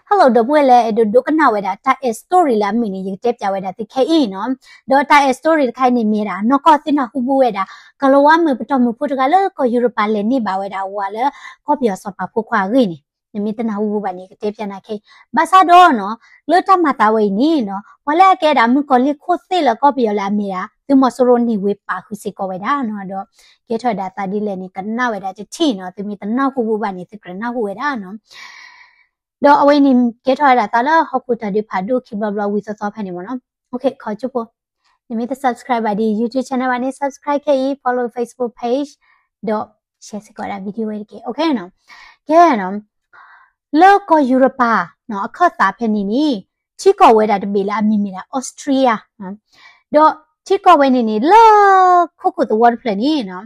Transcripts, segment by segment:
Hello ဒီပုၢ်ဝဲၢ်လၢအဲၣ်ဒိးဒိကနၣ်ဝဲဒၣ် တၢ်အဲၣ် story လၢအမုာ်န့ၣ် ယကတဲပၠးဝဲဒၣ်သုခဲအံၤနီၤ. ဒီးတၢ်အဲၣ် story တခါအံၤန့ၣ်မ့ၢ်ဝဲဒၣ် နီၢ်ကီၢ်သုနၢ်ဟူဘူးဝဲဒၣ် ကလၤဝါမုာ်ပတီၢ်မုာ်ဖိတဂၤလၢကီၢ်ယူရပၤလဲၤန့ၢ်ဘၣ်ဝဲဒၣ်ဝၤလၢ ကီၢ်ပယီၤစီၤပၤဖိခွါအဂ့ၢ်န့ၣ် နမ့ၢ်တနၢ်ဟူဘူးဘၣ်န့ၣ် ယကတဲပၠးနၤခဲအံၤ. ဘၣ်ဆၣ်ဒီးနီၤ လၢတၢ်မၤသးဝဲအံၤန့ၣ်နီၤ ပှၤလၢအကဲဒၣ်မုၣ်ကီၤလံၢ်ခိၣ်သ့ၣ်လၢကီၢ်ပယီၤလၢအမ့ၢ်ဒၣ် သုးမီၤစိရိၤန့ၣ်ဝ့ၤပာ်ဃုာ်စ့ၢ်ကီးဝဲဒၣ်နီၤ. ဒီးကဲထီၣ်ဝဲဒၣ်သးဒ်လဲၣ်န့ၣ် ကနၣ်ဝဲဒၣ်တထံၣ်နီၤ. သုမ့ၢ်တနၢ်ဟူဘူးဘၣ်န့ၣ် သုကြၢးနၢ်ဟူဝဲဒၣ်နီၤ. ဒီးအဝဲအံၤန့ၣ် ကဲထီၣ်ဝဲဒၣ်သးလၢဟီၣ်ခိၣ်တၢ်ဒုးဖးဒိၣ်ခံဘျီဘျီဝံၤသီသီဖဲန့ၣ်မ့ၢ်နီၤ. ခီကၠိဖိ နမ့ၢ်တ subscribe ဘၣ်ဒ် YouTube channel ဘၣ်န့ၣ် subscribe ခဲအံၤ follow Facebook page ဒီး share စ့ၢ်ကီးဝဲဒၣ် video ဝဲတက့ၢ်. ကဲနီၤ လၢကီၢ်ယူရပၤနီၤ အခၢၣ်သးဖဲန့ၣ်န့ၣ် ထံကီၢ်ဝဲဒၣ်တဘ့ၣ်လၢအမံၤမ့ၢ်ဒၣ် Austria ဒီးထံကီၢ်ဝဲန့ၣ်န့ၣ် လၢခိခိၣ်သဝီတဖျၢၣ်န့ၣ်နီၤ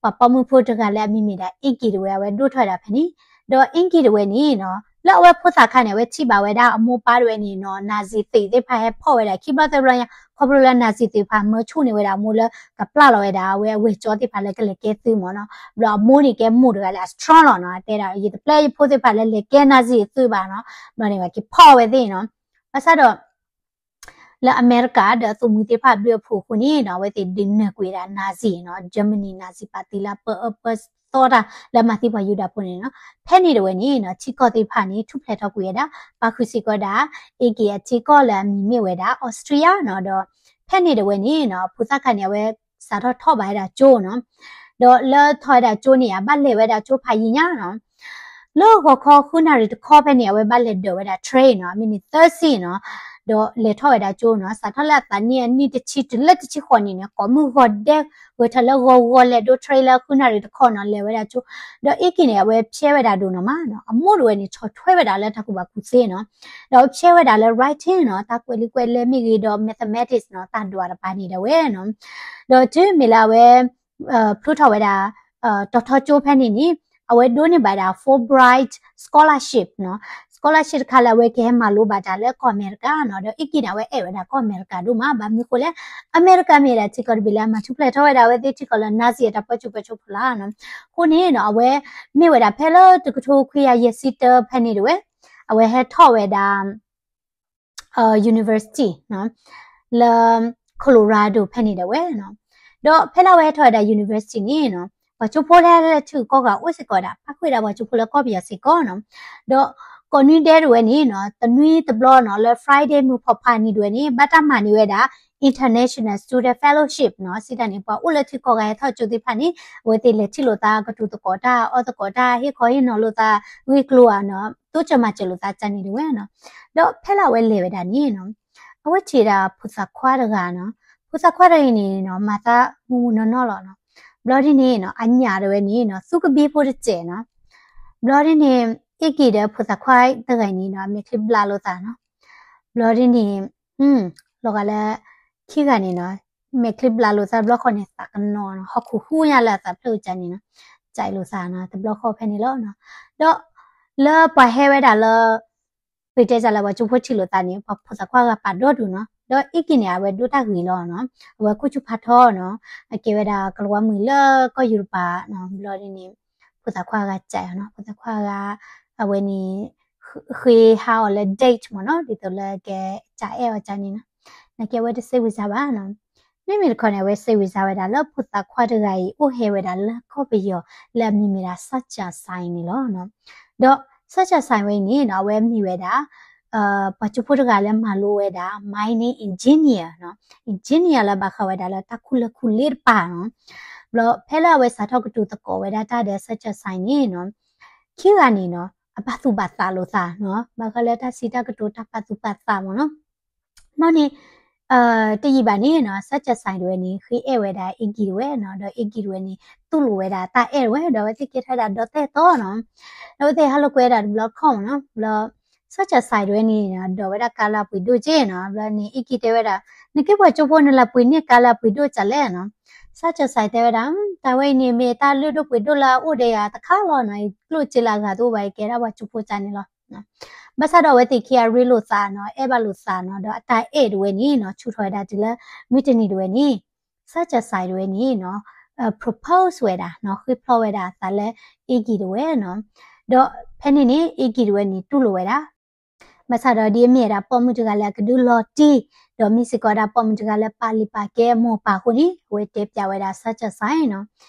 ပှၤပိာ်မုၣ်ဖိတဂၤလၢအမံၤမ့ၢ်ဒၣ် Iggy တဝဲ အဝဲဒိၣ်ထီၣ်ဝဲဒၣ်ဖဲန့ၣ်. ဒီး Iggy တဝဲန့ၣ်နီၤ လၢအဝဲဖိသၣ်ခါန့ၣ် အဝဲထံၣ်ဘၣ်ဝဲဒၣ်အမိၢ်ပၢ်တဝဲန့ၣ်နီၤ Nazi သုးသ့ၣ်တဖၣ်ဟဲဖီၣ်ဝဲဒၣ်ခံဘျီသၢဘျီညါ ခီဖျိလၢ Nazi သုးတဖၣ်မၢဆူၣ်န့ၢ်ဝဲဒၣ်အမိၢ်လၢကပျၢ်လီၤဝဲဒၣ် အဝဲအဝဲၢ်ကၠီသ့ၣ်တဖၣ်လၢကလဲၤကဲသုးမ့ၢ်နီၤ. ဘျီအမိၢ်န့ၣ်ကဲမိၢ်တဂၤလၢအ strong လီၤနီၤ တဲဒၣ် ယတပျဲယဖိသ့ၣ်တဖၣ်လၢလဲၤကဲ Nazi သုးဘၣ်နီၤ. ဘျီန့ၣ် ပှၤက့ၤဖီၣ်ဝဲသ့ၣ်နီၤ. ဘၣ်ဆၣ်ဒီး လၢအမဲရကၤဒီးအသုးမုၢ်သ့ၣ်တဖၣ်ဘျုးအဖှိၣ်အဃိန့ၣ်နီၤ အဝဲသ့ၣ်ဒုးနၢၤကွံာ်ဝဲဒၣ် Nazi နီၤ Germany Nazi ပာ်တံၣ်လၢပၢအၢပၢသီတၢ်လၢမၤသံပှၤယူဒၤဖိန့ၣ်နီၤ. ဖဲန့ၣ်တဝဲန့ၣ်နီၤ ထံကီၢ်သ့ၣ်တဖၣ်န့ၣ် ထူၣ်ဖျဲးထီၣ်ကွံာ်ဝဲဒၣ် ပာ်ဃုာ်စ့ၢ်ကီးဒၣ် Iggy အထံကီၢ်လၢအမံၤမ့ၢ်ဝဲဒၣ် Austria နီၤ. ဒီးဖဲန့ၣ်တဝဲန့ၣ်နီၤ ဖိသၣ်ခါန့ၣ် အဝဲစးထီၣ်ထီၣ်ဘၣ်ဝဲဒၣ်ကၠိနီၤ. ဒီးလၢထီၣ်ဝဲဒၣ်ကၠိန့ၣ် အဘၣ်လဲၤဝဲဒၣ်ကၠိဖးယံၤညါနီၤ လၢဂီၤခီဃုနၣ်ရံၣ်တခီဖဲန့ၣ် အဝဲဘၣ်လဲၤဒၢးဝဲဒၣ် train နီၤ မ့ၢ်န့ၣ်သၢဆံနီၤ. ဒီးလဲၤထီၣ်ဝဲဒၣ်ကၠိနီၤ စးထီၣ်လၢအသးနံၣ်အနံၣ်တဆံတုၤလၢတဆံဃိးနံၣ်န့ၣ် ကိးမုၢ်ဂီၤဒဲး ဂဲၤထၢၣ်လၢဂီၤဂီၤလဲၤဒိ train လၢဃုနၣ်ရံၣ်တခီနီၤ လဲၤဝဲဒၣ်ကၠိ. ဒီး Iggy န့ၣ် အဝဲဖျဲဝဲဒၣ်ဒိၣ်နီၤမးနီၤ အမိၢ်တဝဲန့ၣ် ဆီၣ်ထွဲဝဲဒၣ်လၢတၢ်ကူၣ်ဘၣ်ကူၣ်သ့နီၤ. ဒီးဖျဲဝဲဒၣ်လၢ writing နီၤ တၢ်ကွဲးလံာ်ကွဲးလဲမ့ၢ်ဂ့ၤ ဒီး mathematics နီၤ တၢ်ဒွးတပၤန့ၣ်ဒၣ်ဝဲနီၤ. ဒီးတုၤမ့ၢ်လၢအဝဲ ဖျိထီၣ်ဝဲဒၣ် တီၤထီကၠိဖဲန့ၣ်န့ၣ် အဝဲဒိးန့ၢ်ဘၣ်ဒၣ် Fulbright scholarship နီၤ scholarship တခါလၢအဝဲကဟဲမၤလိဘၣ်တၢ်လၢကီၢ်အမဲရကၤနီၤ. ဒီး Iggy န့ၣ် အဝဲအဲၣ်ဝဲဒၣ်ကီၢ်အမဲရကၤဒိၣ်မး ဘၣ်မနုၤအဃိလဲၣ် အမဲရကၤမ့ၢ်ဒၣ်ထံကီၢ်တဘ့ၣ်လၢအမၤထူၣ်ဖျဲးထီၣ်ဝဲဒၣ်အဝဲသ့ၣ်ထံကီၢ်လၢ Nazi အတၢ်ပၢဆူၣ်ပၢစိးဖိလီၤနီၤ. အဃိန့ၣ်နီၤ အဝဲမ့ၢ်ဝဲဒၣ်ဖဲလၢတကထိခွံကယၤယဲၢ်ဆံတၢဖဲန့ၣ်တဝဲ အဝဲဟဲထီၣ်ဝဲဒၣ် university နီၤ လၢ Colorado ဖဲန့ၣ်ဒၣ်ဝဲနီၤ. ဒီးဖဲလၢအဝဲဟဲထီၣ်ဝဲဒၣ် university န့ၣ်နီၤ ပှၤကၠိဖိလၢလဲၤထံဂုၤကီၢ်ဂၤအိၣ်စ့ၢ်ကီးဝဲဒၣ် ပၣ်ဃုာ်ဒၣ်ပှၤကၠိဖိလၢကီၢ်ပယီၤစ့ၢ်ကီးနီၤ. ဒီးကိးနွံဒဲးတဝဲန့ၣ်နီၤ တနွံတဘျီနီၤ လၢ Friday မုၢ်ဖီၣ်ဖးနံၤတဝဲန့ၣ် ဘၣ်တၢ်မၤန့ၢ်ဝဲဒၣ် International Student Fellowship နီၤ. စံးတၢ်န့ၣ် ပှၤအိၣ်လၢထံကီၢ်ဂၤဟဲထီၣ်ကၠိသ့ၣ်တဖၣ်န့ၣ် အဝဲသ့ၣ်လဲၤထံၣ်လိာ်သး ကတိၤသကိးတၢ် အီၣ်သကိးတၢ် ဟ့ၣ်ခီဟ့ၣ်နီၤလိာ်သး ဂ့ၢ်ကျိၤဧါနီၤ တိစၢၤမၤစၢၤလိာ်သးကန့ၣ်တဝဲနီၤ. ဒီးဖဲလၢအဝဲလဲၤဝဲဒၣ်န့ၣ်နီၤ အဝဲထံၣ်ဒၣ်ဖိသၣ်ခွါတဂၤနီၤ. ဖိသၣ်ခွါတဂၤအံၤန့ၣ်နီၤ မၤသးမုၢ်မုၢ်နီၢ်နီၢ်လီၤနီၤ. ဘျီဒ်န့ၣ်နီၤ အညၣ်တဝဲန့ၣ်နီၤ သူကဘံဖိတစဲးနီၤ. ဘျီဒ်န့ၣ် Iggy ဒီးဖိသၣ်ခွါတဂၤအံၤန့ၣ်နီၤ အမဲာ်ချံဘျးလိာ်သးနီၤ. ဘျီဒ်န့ၣ် လီၤဂာ်လၢ ခံဂၤန့ၣ်နီၤ မဲာ်ချံဘျးလိာ်သးတဘျီဃီန့ၣ် သးကနီၤနီၤ ဟီၣ်ခိၣ်ဟူညါလၢအသးဖျၢၣ်ကၢန့ၣ်နီၤ ကၠဲးလိာ်သးနီၤ တဘျီဃီဖဲန့ၣ်လီၤနီၤ. ဒီးလၢပှၤဟဲဝဲဒၣ်လၢ ပတဲစးလၢပှၤကၠိဖိထံၣ်လိာ်သးန့ၣ် ပှၤဖိသၣ်ခွါဂၤပာ်ဒီဒူၣ်နီၤ. ဒီး Iggy န့ၣ် အဝဲဒိတၢ်ဂ့ၤလီၤနီၤ. အဝဲခိၣ်ဆူၣ်ဖးထီနီၤ အကဲဝဲဒၣ်ကလၤဝါမုၣ်လၢကီၢ်ယူရပၤနီၤ. ဘျီဒ်န့ၣ် ဖိသၣ်ခွါဂၤကၠဲးအီၤနီၤ. ဖိသၣ်ခွါဂၤ အဝဲန့ၣ် ဃ့ဟးအီၤလၢ date မ့ၢ်နီၤ ဒ်သိးလၢကကၠဲးအဲၣ်အီၤကၠဲးန့ၣ်နီၤ. နာ်က့အဝဲတစ့ဝံၤစါဘၣ်နီၤ. မ့မ့ၢ်တခီန့ၣ် အဝဲစ့ဝံၤစါဝဲဒၣ်လၢဖိသၣ်ခွါတဂၤအံၤ အိၣ်ဟဲဝဲဒၣ်လၢကီၢ်ပယီၤလၢအမံၤမ့ၢ်ဒၣ် Sacha Singh န့ၣ်လီၤ. ဒီး Sacha Singh ဝဲအံၤန့ၣ်နီၤ အဝဲမ့ၢ်ဝဲဒၣ် ပှၤကၠိဖိတဂၤလၢမၤလိဝဲဒၣ် mining engineer နီၤ engineer လၢဘၣ်ဃးဝဲဒၣ်လၢတၢ်ခူၣ်လၢၢ်ခူၣ်လ့တပၤနီၤ. ဘျီဖဲလၢအဝဲစးထီၣ်ကတိၤသကိးဝဲဒၣ်တၢ်ဒီး Sacha Singh န့ၣ်နီၤ ခံဂၤန့ၣ်နီၤ အဘၣ်သူၣ်ဘၣ်သးလိာ်သးနီၤ ဘၣ်ဃးလၢတၢ်စံးတၢ်ကတိၤတၢ်ပာ်သူၣ်ပာ်သးမ့ၢ်နီၤ. နီၢ်န့ၣ် တယံာ်ဘၣ်န့ၣ်နီၤ Sacha Singh တဝဲန့ၣ် ဃ့အဲၣ်ဝဲဒၣ် Iggy တဝဲနီၤ ဒီး Iggy တဝဲန့ၣ် တူၢ်လိာ်ဝဲဒၣ်တၢ်အဲၣ်တဝဲ ဒီးအဝဲသ့ၣ်ကဲထီၣ်ဝဲဒၣ်ဒီသဲၣ်တီနီၤ. ဒီးအဝဲသ့ၣ်ဟးလိာ်ကွဲဒၣ်တဘျီတခီၣ်မ့ၢ်နီၤ ဘျီ Sacha Singh တဝဲန့ၣ် ဒိးဝဲဒၣ်ကါလၢအပှ့ၤဒိၣ်က့နီၤ ဘျီန့ၣ် Iggy တဲဝဲဒၣ် နကဲပှၤကၠိဖိနလဲၤပှ့ၤန့ၢ်ကါလၢအပှ့ၤဒိၣ်ကလဲၣ်နီၤ. Sacha Singh တဲဝဲဒၣ် တၢ်ဝဲအံၤန့ၣ် မ့ၢ်တၢ်လုၢ်ဒိၣ်ပှ့ၤဒိၣ်လၢအအိၣ်ဒီးယၤတခါလီၤနီၤ ကျိၣ်စ့လၢအဂၤတအိၣ်ဘၣ် ယကဲဒၣ်ပှၤကၠိဖိကၠဲးန့ၣ်လီၤ. ဘၣ်ဆၣ်ဒီးအဝဲသ့ၣ်ခံဂၤရ့လိာ်သးနီၤ အဲၣ်ဘၣ်လိာ်သးနီၤ ဒီးအတၢ်အဲၣ်တဝဲန့ၣ်နီၤ ဆူၣ်ထီၣ်ဝဲဒၣ်တုၤလၢ မုၢ်တနံၤတဝဲန့ၣ် Sacha Singh တဝဲန့ၣ်နီၤ propose ဝဲဒၣ်နီၤ ဃ့ဖျီဝဲဒၣ်အသးလၢ Iggy တဝဲနီၤ. ဒီးဖဲန့ၣ်န့ၣ် Iggy တဝဲန့ၣ် တူၢ်လိာ်ဝဲဒၣ် ဘၣ်ဆၣ်ဒီးဒ်အမ့ၢ်ဝဲဒၣ်ပိာ်မုၣ်တဂၤလၢအကဒုးလီၤတံၢ်, ဒီးမ့ၢ်စ့ၢ်ကီးဝဲဒၣ်ပိာ်မုၣ်တဂၤလၢပာ်လုၢ်ပာ်ကဲအမိၢ်အပၢ်အဃိန့ၣ် အဝဲတဲပျးဝဲဒၣ် Sacha Tse နီၤ,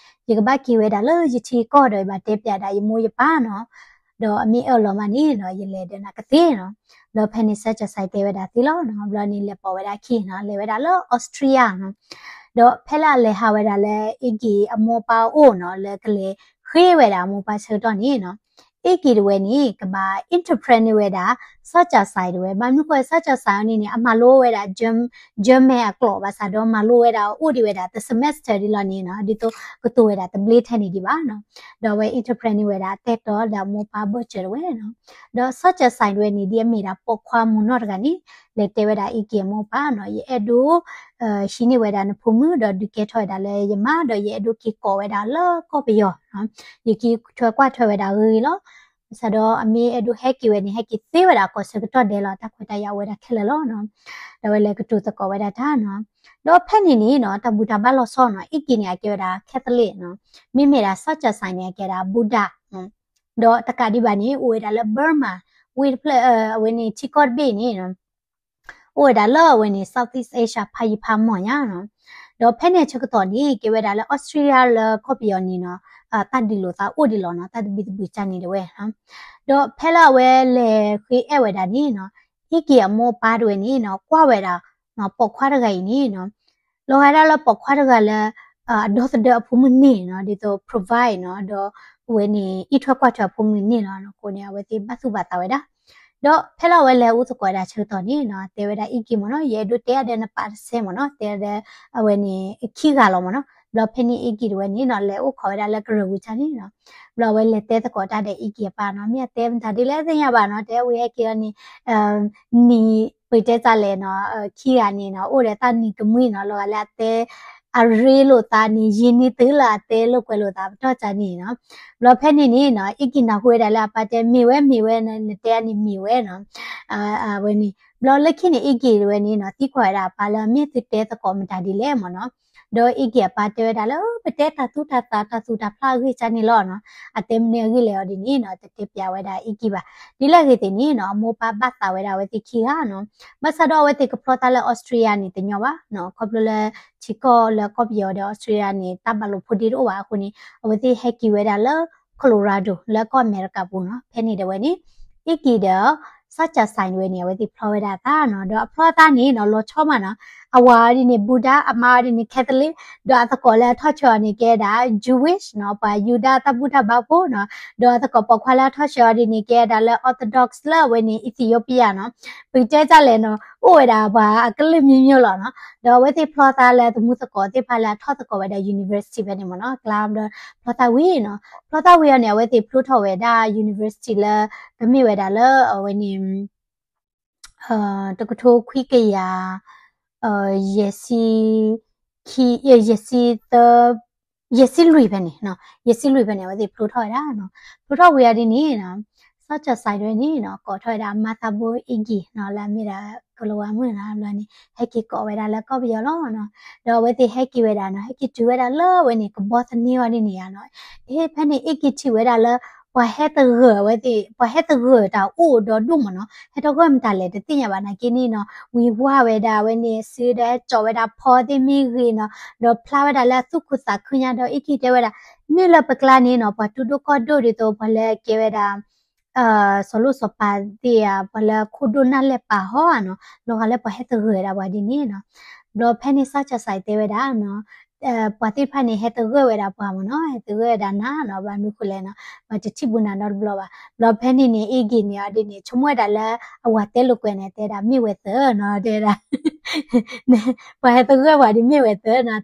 ယကဘၣ်က့ၤဝဲဒၣ်လၢယထံကီၢ်ဒီးယဘၣ်တဲပျးဒၣ်ယမိၢ်ယပၢ်နီၤ, ဒီးအမ့ၢ်အၢၣ်လီၤမးန့ၣ်နီၤ ယလဲၤဒီးနၤကသ့နီၤ. ဘျီဖဲန့ၣ် Sacha Tse တဲဝဲဒၣ်သ့လီၤနီၤ. ဘျီန့ၣ်လဲၤပိာ်ဝဲဒၣ်အခံနီၤ, လဲၤဝဲဒၣ်လၢ Austria နီၤ. ဒီးဖဲလၢအလဲၤဟးဝဲဒၣ်လၢ Iggy အမိၢ်အပၢ်အအိၣ်နီၤ, လၢကလဲၤဃ့ဝဲဒၣ်အမိၢ်အပၢ်ဆၢကတီၢ်န့ၣ်နီၤ, Iggy တဝဲန့ၣ် ကဘၣ် interpret န့ၢ်ဝဲဒၣ် Sacha Tse တဝဲ, ဘၣ်မနုၤဃိ Sacha Tse န့ၣ်န့ၣ် အမၤလိဝဲဒၣ် Germ-, German အကျိာ်ဘၣ်ဆၣ်ဒီးမၤလိဝဲဒၣ်အိၣ်ဒံးဝဲဒၣ် တ semester ဒ်လီၤန့ၣ်နီၤ, ဒ်သိးကတိၤဝဲဒၣ်တဘျ့ထဲန့ၣ်ဒံးဘၣ်နီၤ. ဒီးအဝဲ interpret န့ၢ်ဝဲဒၣ်အတဲတီဒီးအမိၢ်အပၢ်ဘၢၣ်စၢၤတဝဲနီၤ. ဒီး Sacha Tse တဝဲန့ၣ် ဒ်အမ့ၢ်ဒၣ်ပိာ်ခွါမုၢ်နီၢ်တဂၤန့ၣ် လဲၤတဲဝဲဒၣ် Iggy အမိၢ်အပၢ်နီၤ, ယအဲၣ်ဒိး ဟံးန့ၢ်ဝဲဒၣ်နဖိမုၣ်ဒီးဒုးကဲထီၣ်ဝဲဒၣ်လၢယမါ, ဒီးယအဲၣ်ဒိးက့ၤကိးဝဲဒၣ်လၢကီၢ်ပယီၤနီၤ, ယက့ၤထွဲကွၢ်ထွဲဝဲဒၣ်ဂ့ၤဂ့ၤလီၤ. ဘၣ်ဆၣ်ဒီးအမ့ၢ်အဲၣ်ဒိးဟဲက့ၤဝဲန့ၣ် ဟဲက့ၤသ့ဝဲဒၣ်ကိးဆၢကတီၢ်ဒဲးလီၤ, တၢ်ခွဲးတၢ်ယာ်အိၣ်ဝဲဒၣ်ခဲလၢာ်လီၤနီၤ. ဒီးအဝဲလဲၤကတိၤသကိးဝဲဒၣ်တၢ်နီၤ. ဒီးဖဲန့ၣ်န့ၣ်နီၤ တၢ်ဘူၣ်တၢ်ဘါလီၤဆီနီၤ, Iggy န့ၣ် အကဲဝဲဒၣ် Catholic နီၤ, မ့မ့ၢ်ဒၣ် Sacha Tse န့ၣ် အကဲဒၣ် Buddha ဒီးတကးဒံးဘၣ်န့ၣ် အိၣ်ဝဲဒၣ်လၢ Burma ဝ့ၢ်တဖျၢၣ် အဝဲန့ၣ် ထံကီၢ်တဘ့ၣ်န့ၣ်နီၤ, အိၣ်ဝဲဒၣ်လၢအဝဲန့ၣ် Southeast Asia ဖးယံၤဖးမီၢ်ညါနီၤ. ဒီးဖဲန့ၣ်အဆၢကတီၢ်န့ၣ် ကဲဝဲဒၣ်လၢ Austria လၢကီၢ်ပယီၤန့ၣ်နီၤ, တၢ်ဒုးလိာ်သးအိၣ်ဒံးလီၤနီၤ, တၢ်သဘံၣ်သဘုၣ်ကၢ်န့ၣ်တဝဲနီၤ. ဒီးဖဲလၢအဝဲလဲၤဃ့အဲၣ်ဝဲဒၣ်န့ၣ်နီၤ, Iggy အမိၢ်အပၢ်တဝဲန့ၣ်နီၤ ကွၢ်ဝဲဒၣ် ပိာ်ခွါတဂၤအံၤန့ၣ်နီၤ, လီၤဂာ်ဒၣ်လၢပိာ်ခွါတဂၤလၢ အဒီသဒၢအဖိမုၣ်န့ၢ်နီၤ, ဒ်သိး provide နီၤ, ဒီးအဝဲန့ၣ် အံးထွဲကွၢ်ထွဲအဖိမုၣ်န့ၢ်လီၤနီၤ, အဃိန့ၣ် အဝဲသ့ၣ်ဘၣ်သူၣ်ဘၣ်သးဝဲဒၣ်. ဒီးဖဲလၢအဝဲလဲၤအိၣ်သကိးဝဲဒၣ်ဆၢကတီၢ်န့ၣ်နီၤ, တဲဝဲဒၣ် Iggy မ့ၢ်နီၤ, ယအဲၣ်ဒိးတဲအဒၢးနပာ်တစဲးမ့ၢ်နီၤ, တဲဒၣ် အဝဲန့ၣ် ခံဂၤလီၤမ့ၢ်နီၤ. ဘျီဖဲန့ၣ် Iggy တဝဲန့ၣ်နီၤ လဲၤအိၣ်ခိးဝဲဒၣ်လၢကရၢၢ်ဝံၤဆၢန့ၣ်နီၤ, ဘျီအဝဲလဲၤတဲသကိးတၢ်ဒီး Iggy အပၢ်နီၤ, မ့ၢ်အတဲမတၤဒ်လဲၣ်သ့ၣ်ညါဘၣ်နီၤ, တဲဝဲဟဲက့ၤလီၤန့ၣ် နံၤပတဲတၢ်လဲၣ်နီၤ, ခံဂၤန့ၣ်နီၤ အိၣ်ဒီးတၢ်နံၤကမှံနီၤ, လီၤဂာ်လၢအတဲ အရ့လိာ်သးန့ၣ် ယံာ်န့ၢ်သုလၢအတဲလိာ်ကွဲလိာ်သးပတီၢ်ကၢ်န့ၣ်နီၤ. ဘျီဖဲန့ၣ်န့ၣ်နီၤ Iggy နၢ်ဟူဝဲဒၣ်လၢအပၢ်တဲမ့ၢ်ဝဲမ့ၢ်ဝဲနီၤ, နတဲအန့ၣ်မ့ၢ်ဝဲနီၤ. အဝဲန့ၣ် ဘျီလၢခံန့ၣ် Iggy တဝဲန့ၣ်နီၤ သံကွၢ်ဝဲဒၣ်အပၢ်လၢ မ့ၢ်သုတဲသကိးမတၤဒ်လဲၣ်မ့ၢ်နီၤ. ဒီး Iggy အပၢ်တဲဝဲဒၣ်လၢ ပတဲတၢ်သူတၢ်သၣ်တၢ်သူၣ်တၢ်ဖျါအဂ့ၢ်ကၢ်န့ၣ်လီၤနီၤ. အတဲမနုၤအဂ့ၢ်လဲၣ်အီၤဒ်န့ၣ်နီၤ တတဲပျးဝဲဒၣ် Iggy ဘၣ်. ဒ်လဲၣ်ဂ့ၤသ့ၣ်န့ၣ်နီၤ အမိၢ်ပၢ်ဘၣ်သးဝဲဒၣ်အဝဲသ့ၣ်ခံဂၤနီၤ. ဘၣ်ဆၣ်ဒီးအဝဲသ့ၣ်ကဖျီသးလၢ Austria န့ၣ်တညီဘၣ်နီၤ, ခီဖျိလၢထံကီၢ်လၢကီၢ်ပယီၤဒီး Austria န့ၣ် တၢ်ဘၣ်လိာ်ဖိးဒ့တအိၣ်ဘၣ်အဃိန့ၣ် အဝဲသ့ၣ်ဟဲက့ၤဝဲဒၣ်လၢ Colorado လၢကီၢ်အမဲရကၤပူၤနီၤ. ဖဲန့ၣ်တဝဲန့ၣ် Iggy ဒီး Sacha Tse တဝဲန့ၣ် အဝဲသ့ၣ်ဖျီဝဲဒၣ်အသးနီၤ, ဒီးအဖျီအသးန့ၣ်နီၤ လီၤဆီမးနီၤ. အဝၤအီၤဒ်န့ၣ် Buddha, အမါအီၤဒ်န့ၣ် Catholic, ဒီးအသကိးလၢအထီၣ်ဆှၢအီၤန့ၣ် ကဲဒၣ် Jewish နီၤ, ပှၤယူဒၤတၢ်ဘူၣ်တၢ်ဘါဖိနီၤ. ဒီးအသကိးပိာ်ခွါလၢအထီၣ်ဆှၢအီၤဒ်န့ၣ် ကဲဒၣ်လၢ Orthodox လၢအဝဲန့ၣ် Ethiopia နီၤ. ပတဲတၢ်လဲၣ်နီၤ အိၣ်ဝဲဒၣ်ပှၤအကလုာ်မံၤမံၤလီၤနီၤ. ဒီးအဝဲသ့ၣ်ဖျီသးလၢသမူသကိးသ့ၣ်တဖၣ်လၢအထီၣ်သကိးဝဲဒၣ် university ဖဲန့ၣ်မ့ၢ်နီၤ, ကျါဒီးဖျီသးဝံၤနီၤ. ဖျီသးဝံၤအီၤန့ၣ် အဝဲသ့ၣ်ဖျိထီၣ်ဝဲဒၣ် university လၢ ကမ့ၢ်ဝဲဒၣ်လၢအဝဲန့ၣ် တကထိခွံကယၤ ယဲၢ်ဆံ ခံ ယဲၢ်ဆံသၢ ယဲၢ်ဆံလွံၢ်ဖဲန့ၣ်နီၤ, ယဲၢ်ဆံလွံၢ်ဖဲန့ၣ် အဝဲသ့ၣ်ဖျိထီၣ်ဝဲဒၣ်နီၤ. ဖျိထီၣ်ဝံၤအီၤဒ်န့ၣ်နီၤ Sacha Tse တဝဲန့ၣ်နီၤ ကိးထီၣ်ဝဲဒၣ် မါသးဘိ Iggy နီၤ, လၢအမ့ၢ်ဒၣ်ကလၤဝါမုၣ်နီၤ, ဘျီန့ၣ် ဟဲက့ၤကိးဝဲဒၣ်လၢကီၢ်ပယီၤလီၤနီၤ. ဒီးအဝဲသ့ၣ်ဟဲက့ၤဝဲဒၣ်နီၤ, ဟဲက့ၤတုၤဝဲဒၣ်လၢအဝဲန့ၣ် ကဘီသန့အီၤဒ်န့ၣ်ဧါနီၤ. အ့ ဖဲန့ၣ် Iggy ထံၣ်ဝဲဒၣ်လၢ ပှၤဟဲသဂၢၢ်အဝဲသ့ၣ်, ပှၤဟဲသဂၢၢ်တၢ်အိၣ်ဒီဒူၣ်မ့ၢ်နီၤ, ဟဲထီၣ်ဂၢၢ်မတၤလဲၣ်တသ့ၣ်ညါဘၣ်နာ်က့န့ၣ်နီၤ, ဝံၤဝါဝဲဒၣ်အဝဲန့ၣ် စုဒီးဟဲစိာ်ဝဲဒၣ်ဖီသ့ၣ်မ့ၢ်ဂ့ၤနီၤ, ဒီးဖျါဝဲဒၣ်လၢအသူၣ်ခုသးခုညါဒီး Iggy တဲဝဲဒၣ် မ့ၢ်လၢပကျါန့ၣ်နီၤ ပှၤတူၢ်ဒိၣ်ကီၢ်ဒိၣ်ဒ်သိး ပှၤလၢကဲဝဲဒၣ် စီၤလိၣ်စီၤပၤသ့ၣ်ဧါ, ပှၤလၢခိၣ်ဒိၣ်နၢ်လဲၢ်ပာ်ဟီဧါနီၤ, လီၤဂာ်လၢပှၤဟဲသဂၢၢ်ဝဲဒၣ်ပှၤဒ်န့ၣ်နီၤ. ဘျီဖဲန့ၣ် Sacha Tse တဲဝဲဒၣ်နီၤ, ပှၤသ့ၣ်တဖၣ်န့ၣ် ဟဲသဂၢၢ်ဝဲဒၣ်ပှၤမ့ၢ်နီၤ, ဟဲသဂၢၢ်ဝဲဒၣ်နၤနီၤ, ဘၣ်မနုၤဃိလဲၣ်နီၤ, ပှၤတထံၣ်ဘူးနၤနီတဘျီဘၣ်. ဘျီဖဲန့ၣ်န့ၣ် Iggy န့ၣ်အီၤဒ်န့ၣ် ဆိကမိၣ်ဝဲဒၣ်လၢ အဝၤတဲလိာ်ကွဲန့ၣ် တဲဒၣ်မ့ၢ်ဝဲသၢနီၤ, တဲဒၣ် ပှၤဟဲသဂၢၢ်ပှၤဒ်မ့ၢ်ဝဲသၢနီၤ,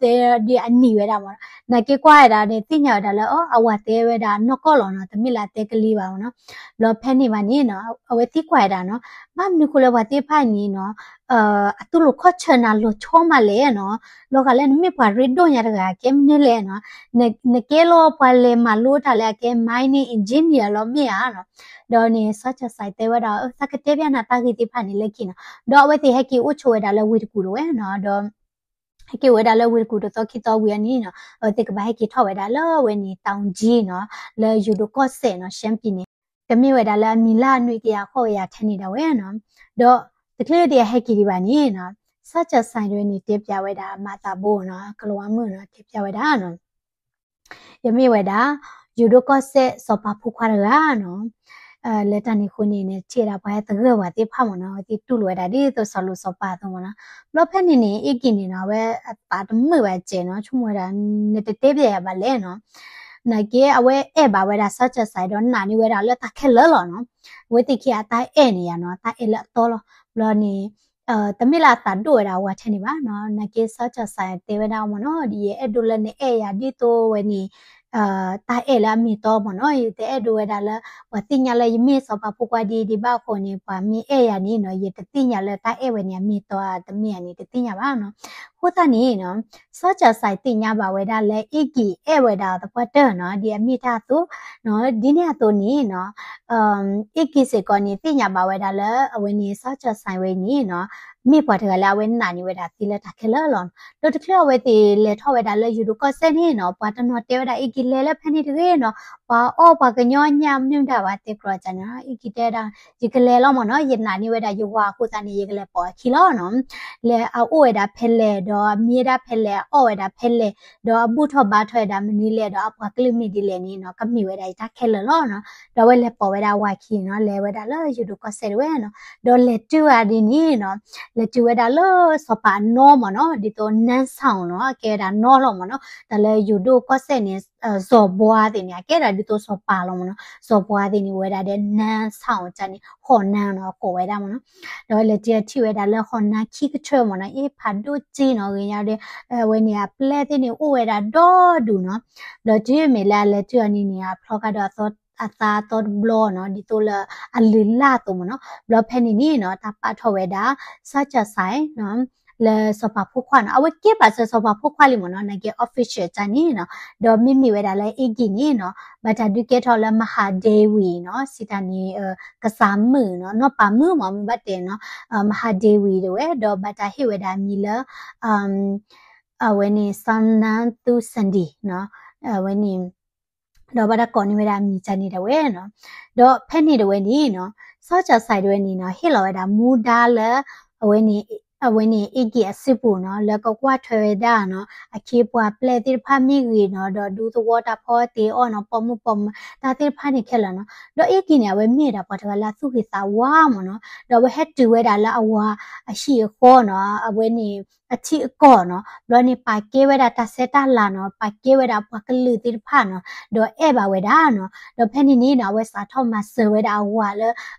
တဲဒ်အနံၤဝဲဒၣ်မ့ၢ်နီၤ, နာ်က့ကွၢ်ဝဲဒၣ်န့ၣ် သ့ၣ်ညါဝဲဒၣ်လၢ အီ အဝၤတဲဝဲဒၣ်နီၢ်ကီၢ်လီၤနီၤ, တမ့ၢ်လၢအတဲကလံၤဘၣ်မ့ၢ်နီၤ. ဘျီဖဲန့ၣ်ဘၣ်န့ၣ်နီၤ အဝဲသံကွၢ်ဝဲဒၣ်နီၤ, ဘၣ်မနုၤဃိလၢပှၤသ့ၣ်တဖၣ်န့ၣ်နီၤ အတူၢ်လိာ်ခီၣ်ဆၢနၤလီၤဆီမးလဲၣ်နီၤ, လီၤဂာ်လၢနမ့ၢ်ပှၤရ့ဒိၣ်ညါတဂၤ ကဲမနုၤလဲၣ်နီၤ, နကဲလီၤပှၤလဲၤမၤလိတၢ်လၢအကဲ mining engineer လီၤမ့ၢ်ဧါနီၤ. ဒီးန့ၣ် Sacha Tse တဲဝဲဒၣ် သးကတဲပျးနၤတၢ်ဂ့ၢ်သ့ၣ်တဖၣ်န့ၣ်လၢခံနီၤ, ဒီးအဝဲသ့ၣ်ဟဲက့ၤအိၣ်ဆိးဝဲဒၣ်လၢဝ့ၢ်တကူၣ်တဝဲနီၤ, ဒီး ဟဲက့ၤဝဲဒၣ်လၢဝ့ၢ်တကူၣ်တသီခံသီဝံၤအန့ၣ်နီၤ, အဝဲသ့ၣ်ကဘၣ်ဟဲက့ၤထီၣ်ဝဲဒၣ်လၢအဝဲန့ၣ် တောင်ကြီးနီၤ, လၢယိၤဒိးကီၢ်စဲၣ်နီၤ, ရှမ်းပြည်နယ်န့ၣ် ကမ့ၢ်ဝဲဒၣ်လၢအမံၤလၢနွံကယၤဃိးကယၤထဲန့ၣ်ဒၣ်ဝဲနီၤ. ဒီးတချုးဒံးအဟဲက့ၤဒံးဘၣ်န့ၣ်နီၤ, စီၤကၠၣ်စဲးတဝဲန့ၣ် တဲပၠးဝဲဒၣ်မၤသးဘိနီၤ, ကလၤဝါမုၣ်နီၤ, တဲပၠးဝဲဒၣ်နီၤ, ယမ့ၢ်ဝဲဒၣ် ယိၤဒိၣ်ကီၢ်စဲၣ်စီၤပၤဖိခွါတဂၤနီၤ. လၢတၢ်န့ၣ်အဃိန့ၣ် ထံၣ်ဝဲဒၣ်ပှၤဟဲသဂၢၢ်ပှၤသ့ၣ်တဖၣ်မ့ၢ်နီၤ, ဝဲသ့ၣ်တူၢ်လိာ်ဝဲဒၣ်ဒ်သိးစီၤလိၤစီၤပၤအသိးမ့ၢ်နီၤ. ဘျီဖဲန့ၣ်န့ၣ် အ့ၣ်ကံၣ်န့ၣ်နီၤ, အဝဲအသးတမုာ်ဘၣ်စဲးနီၤ, ဆိကမိၣ်ဝဲဒၣ် နတတဲပၠးယၤဘၣ်လဲၣ်နီၤ. နာ်က့ အဝဲအဲၣ်ဘၣ်ဝဲဒၣ်စီၤကၠၣ်စဲး ဒီးနာ်န့ၢ်ဝဲဒၣ်လၢတၢ်ခဲလၢာ်လီၤနီၤ. အဝဲသ့ၣ်ခံဂၤအတၢ်အဲၣ်န့ၣ်ယါနီၤ, တၢ်အဲၣ်လၢအတီလီၤ. ဘျီန့ၣ် တမ့ၢ်လၢအသးဒိၣ်ဝဲဒၣ်အဝၤထဲန့ၣ်ဘၣ်နီၤ. နာ်က့စီၤကၠၣ်စဲးတဲဝဲဒၣ်မ့ၢ်နီၤ, ယအဲၣ်ဒိးလၢနအဲၣ်ယၤဒ်သိးဝဲန့ၣ် တၢ်အဲၣ်လၢအမ့ၢ်အတီမ့ၢ်နီၤ. ယတအဲၣ်ဒိးဝဲဒၣ်လၢ ပှၤသ့ၣ်ညါလၢယမ့ၢ်စီၤပၤဖိခွါဒ်ဒံးဘၣ်အဃိန့ၣ် ပှၤမ့ၢ်အဲၣ်ယၤန့ၣ်နီၤ, ယတသ့ၣ်ညါလၢတၢ်အဲၣ်ဝဲန့ၣ် အမ့ၢ်အတီဧါ တမ့ၢ်ဧါန့ၣ် တသ့ၣ်ညါဘၣ်နီၤ. အဃိသတးန့ၣ်နီၤ, စီၤကၠၣ်စဲးသ့ၣ်ညါဘၣ်ဝဲဒၣ်လၢအ့ၣ်ကံၣ်အဲၣ်ဝဲဒၣ်အသပှၢ်တၢၢ်နီၤ, ဒ်အမ့ၢ်တၢ်အသိးနီၤ. ဒ်န့ၣ်အသိးန့ၣ်နီၤ, အ့ၣ်ကံၣ်စ့ၢ်ကီးန့ၣ် သ့ၣ်ညါဘၣ်ဝဲဒၣ်လၢအဝဲန့ၣ် စီၤကၠၣ်စဲးဝဲန့ၣ်နီၤ, မ့ၢ်ပှၤတဂၤလၢအဝဲနာ်န့ၢ်ဝဲဒၣ်သ့လၢတၢ်ခဲလၢာ်လီၤ. ဒီးတချုးအဝဲသ့ၣ်လဲၤထီၣ်ဝဲဒၣ်လၢယိၤဒိၣ်ကီၢ်စဲၣ်န့ၣ်နီၤ, ပှၤတနီၤတဲဝဲဒၣ်အ့ၣ်ကံၣ်လဲၤလၢဖဲန့ၣ်တဂ့ၤနီၤ, ပှၤအီၣ်ပှၤကညီညၣ်မနုၤမတၤဘၣ်တဲကြီကန့ၣ်, အ့ၣ်ကံၣ်တဲဒၣ် ယကလဲၤလီၤမ့ၢ်နီၤ, ယနာ်န့ၢ်ဝဲဒၣ်ယဝၤအဃိသတးန့ၣ် ယကလဲၤပိာ်အခံလီၤနီၤ. လၢအအိၣ်ဝဲဒၣ်ဖဲလဲၣ်, ဒီးအမံဝဲဒၣ်ဖဲလဲၣ်, အအီၣ်ဝဲဒၣ်ဖဲလဲၣ်, ဒီးအဘူၣ်ထီၣ်ဘါထီၣ်ဝဲဒၣ်မနုၤလဲၣ်, ဒီးအပှၤကလုာ်မ့ၢ်ဒ်လဲၣ်န့ၣ်နီၤ, ကမ့ၢ်ဝဲဒၣ်ယတၢ်ခဲလၢာ်လီၤနီၤ. ဒီးအဝဲလဲၤပိာ်ဝဲဒၣ်အဝၤခံနီၤ, လဲၤဝဲဒၣ်လၢယိၤဒိၣ်ကီၢ်စဲၣ်တဝဲနီၤ. ဒီးလဲၤတုၤဝဲဒ်န့ၣ်နီၤ, လဲၤတုၤဝဲဒၣ်လၢစီၤပၤအနီမ့ၢ်နီၤ, ဒ်သိး နၢ်ဆၣ်နီၤ, ကဲဝဲဒၣ်နီလီၤမ့ၢ်နီၤ, တၢ်လၢယိၤဒိၣ်ကီၢ်စဲၣ်န့ၣ် စီၤဘှါသ့ၣ်န့ၣ် အကဲဒၣ်ဒ်သိးစီၤပၤလီၤမ့ၢ်နီၤ, စီၤဘှါသ့ၣ်န့ၣ် ဝဲဒၣ်ဒီး နၢ်ဆၣ်အီၤန့ၣ် ဟီၣ်နၢ်နီၤ ကိးဝဲဒၣ်မ့ၢ်နီၤ. ဒီးလဲၤတုၤအထံၣ်ဝဲဒၣ်လၢဟီၣ်နၢ်ခံကထၢမ့ၢ်နီၤ, အ့ၣ်ဖးဒိၣ်က့နီၤ, ဂ့ၤညါဒီး အဝဲန့ၣ်အပျဲၢ်သ့ၣ်န့ၣ် အိၣ်ဝဲဒၣ်ဒီဒူၣ်နီၤ. ဒီးတုၤမ့ၢ်လၢအလဲၤတုၤအီၤန့ၣ်န့ၣ် အဖျီဃာ်ဒီးအသးအသီတဘျီနီၤ, ဒ်သိးလၢအလုၢ်အလၢ်အသိးမ့ၢ်နီၤ. ဘျီဖဲန့ၣ်န့ၣ်နီၤ တၢ်ပာ်ထီၣ်ဝဲဒၣ် စီၤကၠၣ်စဲးနီၤ လၢစီၤပၤဖိခွါနီၤ, အဝဲကဲဘၣ်စၢၤစီၤပၤဖိခွါလံမ့ၢ်နီၤ, နာ်က့ official တၢ်န့ၣ်နီၤ. ဒီးမ့မ့ၢ်ဝဲဒၣ်လၢအ့ၣ်ကံၣ်န့ၣ်နီၤ ဘၣ်တၢ်ဒုးကဲထီၣ်လၢ မဟာဒေဝီ နီၤ, စံးတၢ်န့ၣ် ကစၢ်မုၣ်နီၤ, နီၢ်ပၤမုၣ်မ့ၢ်မ့ၢ်ဘၣ်တဲနီၤ, မဟာဒေဝီ တဝဲ, ဒီးဘၣ်တၢ်ဟ့ၣ်ဝဲဒၣ်အမံၤလၢ အဝဲန့ၣ် စီၤနါသူစၣ်ဒံၣ်နီၤ, အဝဲန့ၣ် ဒီးဘၣ်တၢ်ကိးန့ၢ်ဝဲဒၣ်အမံၤတၢ်န့ၣ်ဒၣ်ဝဲနီၤ. ဒီးဖဲန့ၣ်တဝဲန့ၣ်နီၤ, စီၤကၠၣ်စဲးတဝဲန့ၣ်နီၤ ဟ့ၣ်လီၤဝဲဒၣ်မူဒါလၢ အဝဲန့ၣ် အဝဲန့ၣ် အ့ၣ်ကံၣ်အစုပူၤနီၤ လၢကကွၢ်ထွဲဝဲဒၣ်နီၤ အခ့အပှၤပျဲၢ်သ့ၣ်တဖၣ်မ့ၢ်ဂ့ၤနီၤ, ဒီးဒူသဝီတၢ်ဖီအီၣ်တ့ၢ်အီၣ်နီၤ, ပိာ်မုၣ်ပိာ်မၢၤတၢ်သ့ၣ်တဖၣ်န့ၣ်ခဲလၢာ်နီၤ. ဒီးအ့ၣ်ကံၣ်န့ၣ် အဝဲမ့ၢ်ဝဲဒၣ်ပှၤတဂၤလၢအသူၣ်ဂ့ၤသးဝါမ့ၢ်နီၤ, ဒီးအဝဲဟဲတုၤဝဲဒၣ်လၢအဝၤအဟံၣ်အဃီနီၤ, အဝဲန့ၣ် အထံအကီၢ်နီၤ, ဘျီန့ၣ် ပာ်ကဲဝဲဒၣ်တၢ်ဆဲးတၢ်လၤနီၤ, ပာ်ကဲဝဲဒၣ်ပှၤကလုာ်သ့ၣ်တဖၣ်နီၤ, ဒီးအဲၣ်ဘၣ်ဝဲဒၣ်နီၤ. ဒီးဖဲန့ၣ်န့ၣ်နီၤ အဝဲစးထီၣ်မၤစၢၤဝဲဒၣ်အဝၤလၢ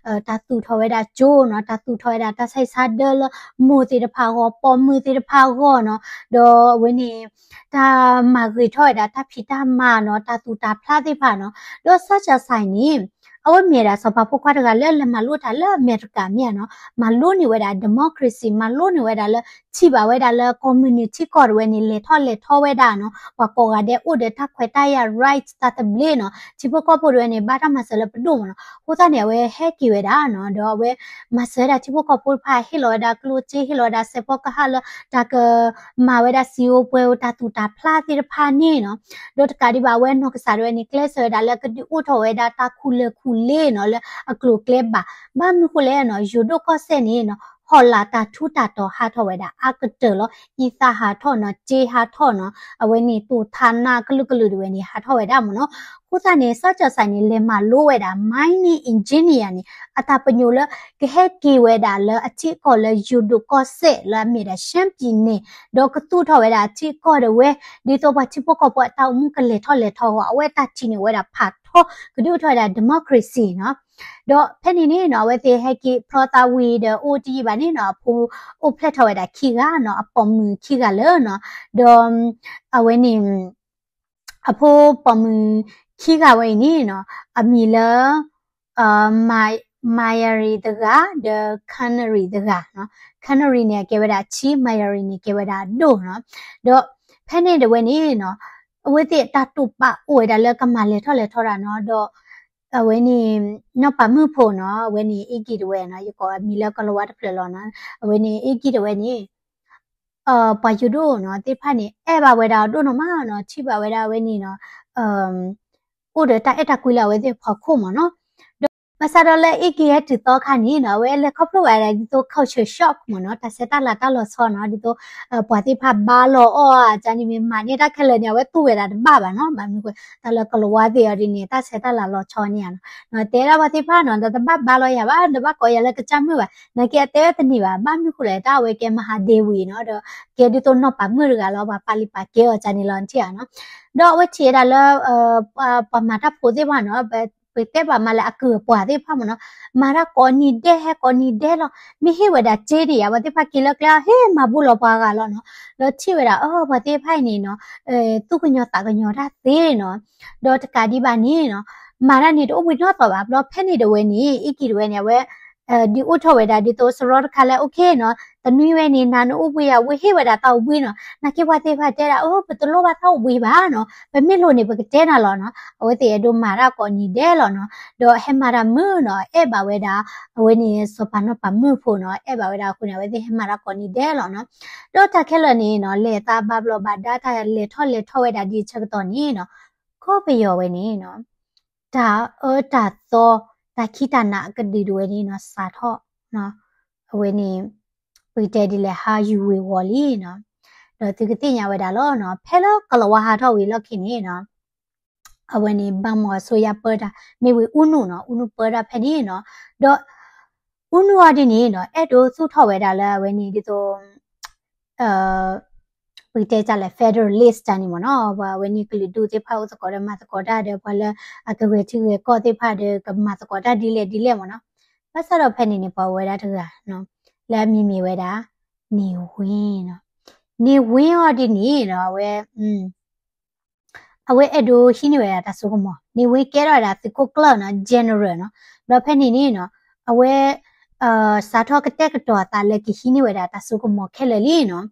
တၢ်သူၣ်ထီၣ်ဝဲဒၣ်ကၠိနီၤ, တၢ်သူၣ်ထီၣ်ဝဲဒၣ်တၢ်ဆံးဆါဒၢလၢမိၢ်သ့ၣ်တဖၣ်အဂီၢ်, ပိာ်မုၣ်သ့ၣ်တဖၣ်အဂီၢ်နီၤ, ဒီးအဝဲန့ၣ် တၢ်မၤဂ့ၤထီၣ်ဝဲဒၣ်တၢ်ဖံးတၢ်မၤနီၤ, တၢ်သူၣ်တၢ်ဖျးသ့ၣ်တဖၣ်နီၤ. ဒီးစီၤကၠၣ်စဲးန့ၣ် အဝဲမ့ၢ်ဝဲဒၣ်စီၤပၤဖိခွါတဂၤလၢလဲၤမၤလိတၢ်လၢအမဲရကၤမ့ၢ်ဧါနီၤ, မၤလိန့ၢ်ဝဲဒၣ် democracy, မၤလိန့ၢ်ဝဲဒၣ်လၢ ထံၣ်ဘၣ်ဝဲဒၣ်လၢ community ကီၢ်တဝဲန့ၣ် လဲၤထီၣ်လဲၤထီဝဲဒၣ်နီၤ, ပှၤကိးဂၤဒဲးအိၣ်ဒီးတၢ်ခွဲးတၢ်ယာ် right တၢ်သဘျ့နီၤ, ထံဖိကီၢ်ဖိတဝဲန့ၣ် ဘၣ်တၢ်မၤစၢၤလၢပဒိၣ်မ့ၢ်နီၤ. အဃိသတးန့ၣ် အဝဲဟဲက့ၤဝဲဒၣ်နီၤ, ဒီးအဝဲမၤစၢၤဝဲဒၣ်ထံဖိကီၢ်ဖိတဖၣ်, ဟ့ၣ်လီၤဝဲဒၣ်ကျိၣ်စ့, ဟ့ၣ်လီၤဝဲဒၣ်စဲးဖီကဟၣ်လၢ တၢ်ကမၤဝဲဒၣ်စံာ်ဧိၤပှဲၤဧိၤ တၢ်သူၣ်တၢ်ဖျးသ့ၣ်တဖၣ်န့ၣ်နီၤ. ဒီးတကးဒံးဘၣ် အဝဲနီၢ်ကစၢ်ဒၣ်ဝဲန့ၣ် ကျဲးစၢးဝဲဒၣ်လၢကဒုးအိၣ်ထီၣ်ဝဲဒၣ်တၢ်ခူၣ်လၢၢ်ခူၣ်လ့နီၤ လၢအကျိၤအကျဲဘၣ်. ဘၣ်မနုၤဃိလဲၣ်နီၤ, ယိၤဒိၣ်ကီၢ်စဲၣ်န့ၣ်နီၤ ဟီၣ်လာ်တၢ်ထူးတၢ်တီၤဟးထီၣ်ဝဲဒၣ်အါကတၢၢ်လီၤ. အံသၣ်ဟးထီၣ်နီၤ, စ့ဟးထီၣ်နီၤ, အဝဲန့ၣ် တိၢ်ထးနးကလုာ်ကလုာ်တဝဲန့ၣ် ဟးထီၣ်ဝဲဒၣ်မ့ၢ်နီၤ. အဃိသတးန့ၣ် စီၤကၠၣ်စဲးန့ၣ် လဲၤမၤလိဝဲဒၣ် mining engineer န့ၣ် အတၢ်ပညိၣ်လၢ ကဟဲက့ၤဝဲဒၣ်လၢအထံအကီၢ်လၢယိၤဒိၣ်ကီၢ်စဲၣ်လၢအမ့ၢ်ဒၣ် ရှမ်းပြည်နယ် ဒီးကသူၣ်ထီၣ်ဝဲဒၣ်အထံအကီၢ်တဝဲ ဒ်သိးပှၤထံဖိကီၢ်ဖိအတၢ်အိၣ်မူကလဲၤထီၣ်လဲၤထီအဂီၢ် အဝဲအတၢ်ထံၣ်န့ၢ်ဝဲဒၣ်ဖးထီ ကဒုးအိၣ်ထီၣ်ဝဲဒၣ် democracy နီၤ. ဒီးဖဲန့ၣ်န့ၣ်နီၤ အဝဲသ့ၣ်ဟဲက့ၤဖျီသးဝံၤဒီးအိၣ်တယံာ်ဘၣ်န့ၣ်နီၤ အဖိအိၣ်ဖျဲၣ်ထီၣ်ဝဲဒၣ်ခံဂၤနီၤ အပိာ်မုၣ်ခံဂၤလၢနီၤ ဒီး အဝဲန့ၣ် အဖိပိာ်မုၣ်ခံဂၤဝဲအံၤန့ၣ်နီၤ အမံၤလၢ Mayari တဂၤ ဒီး Canary တဂၤနီၤ. Canary န့ၣ် အကဲဝဲဒၣ်အဆံး Mayari န့ၣ် ကဲဝဲဒၣ်အဒိၣ်နီၤ. ဒီးဖဲန့ၣ်တဝဲန့ၣ်နီၤ အဝဲသ့ၣ်တၢ်တိာ်ပာ်အိၣ်ဝဲဒၣ်လၢကမၤလဲၤထီၣ်လဲၤထီတၢ်နီၤ. ဒီး အဝဲန့ၣ် နီၢ်ပၤမုၣ်ဖိနီၤ အဝဲန့ၣ် အ့ၣ်ကံၣ်တဝဲနီၤ ယကိးအမံၤလၢကလၤဝါတဖျၢၣ်လီၤနီၤ. အဝဲန့ၣ် အ့ၣ်ကံၣ်တဝဲန့ၣ် ပှၤယိၤဒိၣ်နီၤ သ့ၣ်တဖၣ်န့ၣ် အဲၣ်ဘၣ်ဝဲဒၣ်အဒိၣ်နီၢ်မးနီၤ ထံၣ်ဘၣ်ဝဲဒၣ်အဝဲန့ၣ်နီၤ အိၣ်ဒီးတၢ်အဲၣ်တၢ်ကွံလၢအဝဲသ့ၣ်ဖီခိၣ်မးနီၤ. ဒီး ဘၣ်ဆၣ်ဒီးလၢအ့ၣ်က့ၤဟဲတုၤသီခါန့ၣ်နီၤ အဝဲလဲၤခီဖျိဝဲဒၣ်ဒ်သိး culture shock မ့ၢ်နီၤ, တၢ်ဆဲးတၢ်လၤတၢ်လီၤဆီနီၤ, ဒ်သိး ပှၤသ့ၣ်တဖၣ်ဘါလီၤအီၣ်အကန့ၣ် မ့ၢ်မၤန့ၢ်တၢ်ခဲလၢာ်န့ၣ် အဝဲတူၢ်ဝဲဒၣ်တဘၣ်ဘၣ်နီၤ, ဘၣ်မနုၤဃိ တၢ်လၢကလၤဝါသ့ၣ်အီၤဒ်န့ၣ် တၢ်ဆဲးတၢ်လၤလီၤဆီန့ၣ်ဧါနီၤ, တဲဒၣ်ပှၤသ့ၣ်တဖၣ်နီၤ တဘၣ်ဘါလီၤယၤဘၣ်, တဘၣ်ကိးယၤလၢကစၢ်မုၣ်ဘၣ်, နာ်က့အတဲဝဲတန့ၢ်ဘၣ်, ဘၣ်မနုၤဃိလဲၣ် တၢ်အဝဲကဲမဟါဒ့ဝံၤနီၤ, ဒီးကဲဒ်သိးနီၢ်ပၤမုၣ်တဂၤလီၤ, ပှၤပာ်လုၢ်ပာ်ကဲအီၤကန့ၣ်လီၤ နထံၣ်ဧါနီၤ, ဒီးအဝဲထံၣ်ဝဲဒၣ်လၢ ပှၤမၤတၢ်ဖိသ့ၣ်တဖၣ်နီၤ, ပတဲဘၣ်မးလၢအကုၢ်အပှၤသ့ၣ်တဖၣ်မ့ၢ်နီၤ, မၤတၢ်ကိးနံၤဒဲးဟဲကိးနံၤဒဲးလီၤ, မ့ၢ်ဟ့ၣ်ဝဲဒၣ်စ့န့ၣ်ယါ ပှၤသ့ၣ်တဖၣ်က့ၤလၢကျဲ ဟ့ၣ်မၤဘူၣ်လီၤပှၤဂၤလီၤနီၤ, ဒီးထံၣ်ဝဲဒၣ် အၢ ပှၤသ့ၣ်တဖၣ်အံၤန့ၣ်နီၤ သူၣ်ကညီၤသးကညီၤတၢ်သ့နီၤ, ဒီးတကးဒံးဘၣ်န့ၣ်နီၤ မၤတၢ်န့ၣ်တအိၣ်ဘှံးနီၢ်သီးဘၣ်, ဘျီဖဲန့ၣ်တဝဲန့ၣ် အ့ၣ်က့ၤတဝဲန့ၣ် အဝဲ ဒုးအိၣ်ထီၣ်ဝဲဒၣ်ဒ်သိးစရီတခါလၢ okay နီၤ, တနွံဝဲန့ၣ် နၤနအိၣ်ဘှံးယၤ ဝဲဟ့ၣ်ဝဲဒၣ်တၢ်အိၣ်ဘှံးနီၤ, နာ်က့ပှၤသ့ၣ်တဖၣ်တဲဒၣ် အၢ ပတလိၣ်ဘၣ်တၢ်အိၣ်ဘှံးဘၣ်နီၤ, ပမ့ၢ်လိၣ်န့ၣ် ပကတဲနၤလီၤနီၤ, အဝဲသ့ၣ်အဲၣ်ဒိးမၤတၢ်ကိးနံၤဒဲးလီၤနီၤ, ဒီးဟဲမၤတၢ်မုာ်နီၤ, အဲၣ်ဘၣ်ဝဲဒၣ် အဝဲန့ၣ် စီၤပၤနီၢ်ပၤမုၣ်ဖိနီၤ, အဲၣ်ဘၣ်ဝဲဒၣ်အဃိန့ၣ် အဝဲသ့ၣ်ဟဲမၤတၢ်ကိးနံၤဒဲးလီၤနီၤ, ဒီးတၢ်ခဲလၢာ်န့ၣ်နီၤ လဲၤသးဘၣ်ဘျီးဘၣ်ဒါ တၢ်လဲၤထီၣ်လဲၤထီၣ်ဝဲဒၣ်ဒ်ဆၢကတီၢ်န့ၣ်နီၤ, ကီၢ်ပယီၤဝဲန့ၣ်နီၤ တၢ်အၢတၢ်သီ တၢ်ခံးတၢ်နးအကဒုးတဝဲန့ၣ်နီၤ စးထီၣ်နီၤ, အဝဲန့ၣ် ပကတဲဒ်လဲၣ် ဟးယူၤဝ့ၤဝီၤလံနီၤ, ဒီးသုကသ့ၣ်ညါဝဲဒၣ်လီၤနီၤ, ဖဲလၢကလၤဝါဟးထီၣ်ဝံၤလီၢ်ခံန့ၣ်နီၤ အဝဲန့ၣ် ဘၣ်မီၤအစိုးရပၢတၢ် မ့ၢ်ဝံၤ ဦးနု နီၤ, ဦးနု ပၢတၢ်ဖဲန့ၣ်နီၤ, ဒီး ဦးနု အီၤဒ်န့ၣ်နီၤ အဲၣ်ဒိးသူၣ်ထီၣ်ဝဲဒၣ်လၢအဝဲန့ၣ်ဒ်သိး ပကတဲဒ်လဲၣ် federalist တၢ်န့ၣ်မ့ၢ်နီၤ, ပှၤအဝဲန့ၣ်ကလုာ်ဒူၣ်သ့ၣ်တဖၣ်အိၣ်သကိးဒီးမၤသကိးတၢ်ဒီး ပှၤလၢအကဂဲၤထံဂဲၤကီၢ်သ့ၣ်တဖၣ်ဒီး ကမၤသကိးတၢ်ဒ်လဲၣ်ဒ်လဲၣ်မ့ၢ်နီၤ, ဘၣ်ဆၣ်ဒီးဖဲန့ၣ်န့ၣ် ပှၤအိၣ်ဝဲဒၣ်တဂၤနီၤ လၢအမံၤမ့ၢ်ဝဲဒၣ် နေဝင်း နီၤ, နေဝင်း အီၤဒ်န့ၣ်နီၤ အဝဲ အဝဲအဲၣ်ဒိးဟံးန့ၢ်ဝဲဒၣ်တၢ်စိကမီၤ, နေဝင်း ကဲထီၣ်ဝဲဒၣ်သုးခိၣ်ကျၢၢ်နီၤ general နီၤ, ဘျီဖဲန့ၣ်န့ၣ်နီၤ အဝဲ စးထီၣ်ကတဲာ်ကတီၤအသးလၢကဟံးန့ၢ်ဝဲဒၣ်တၢ်စိကမီၤခဲလၢာ်လံနီၤ,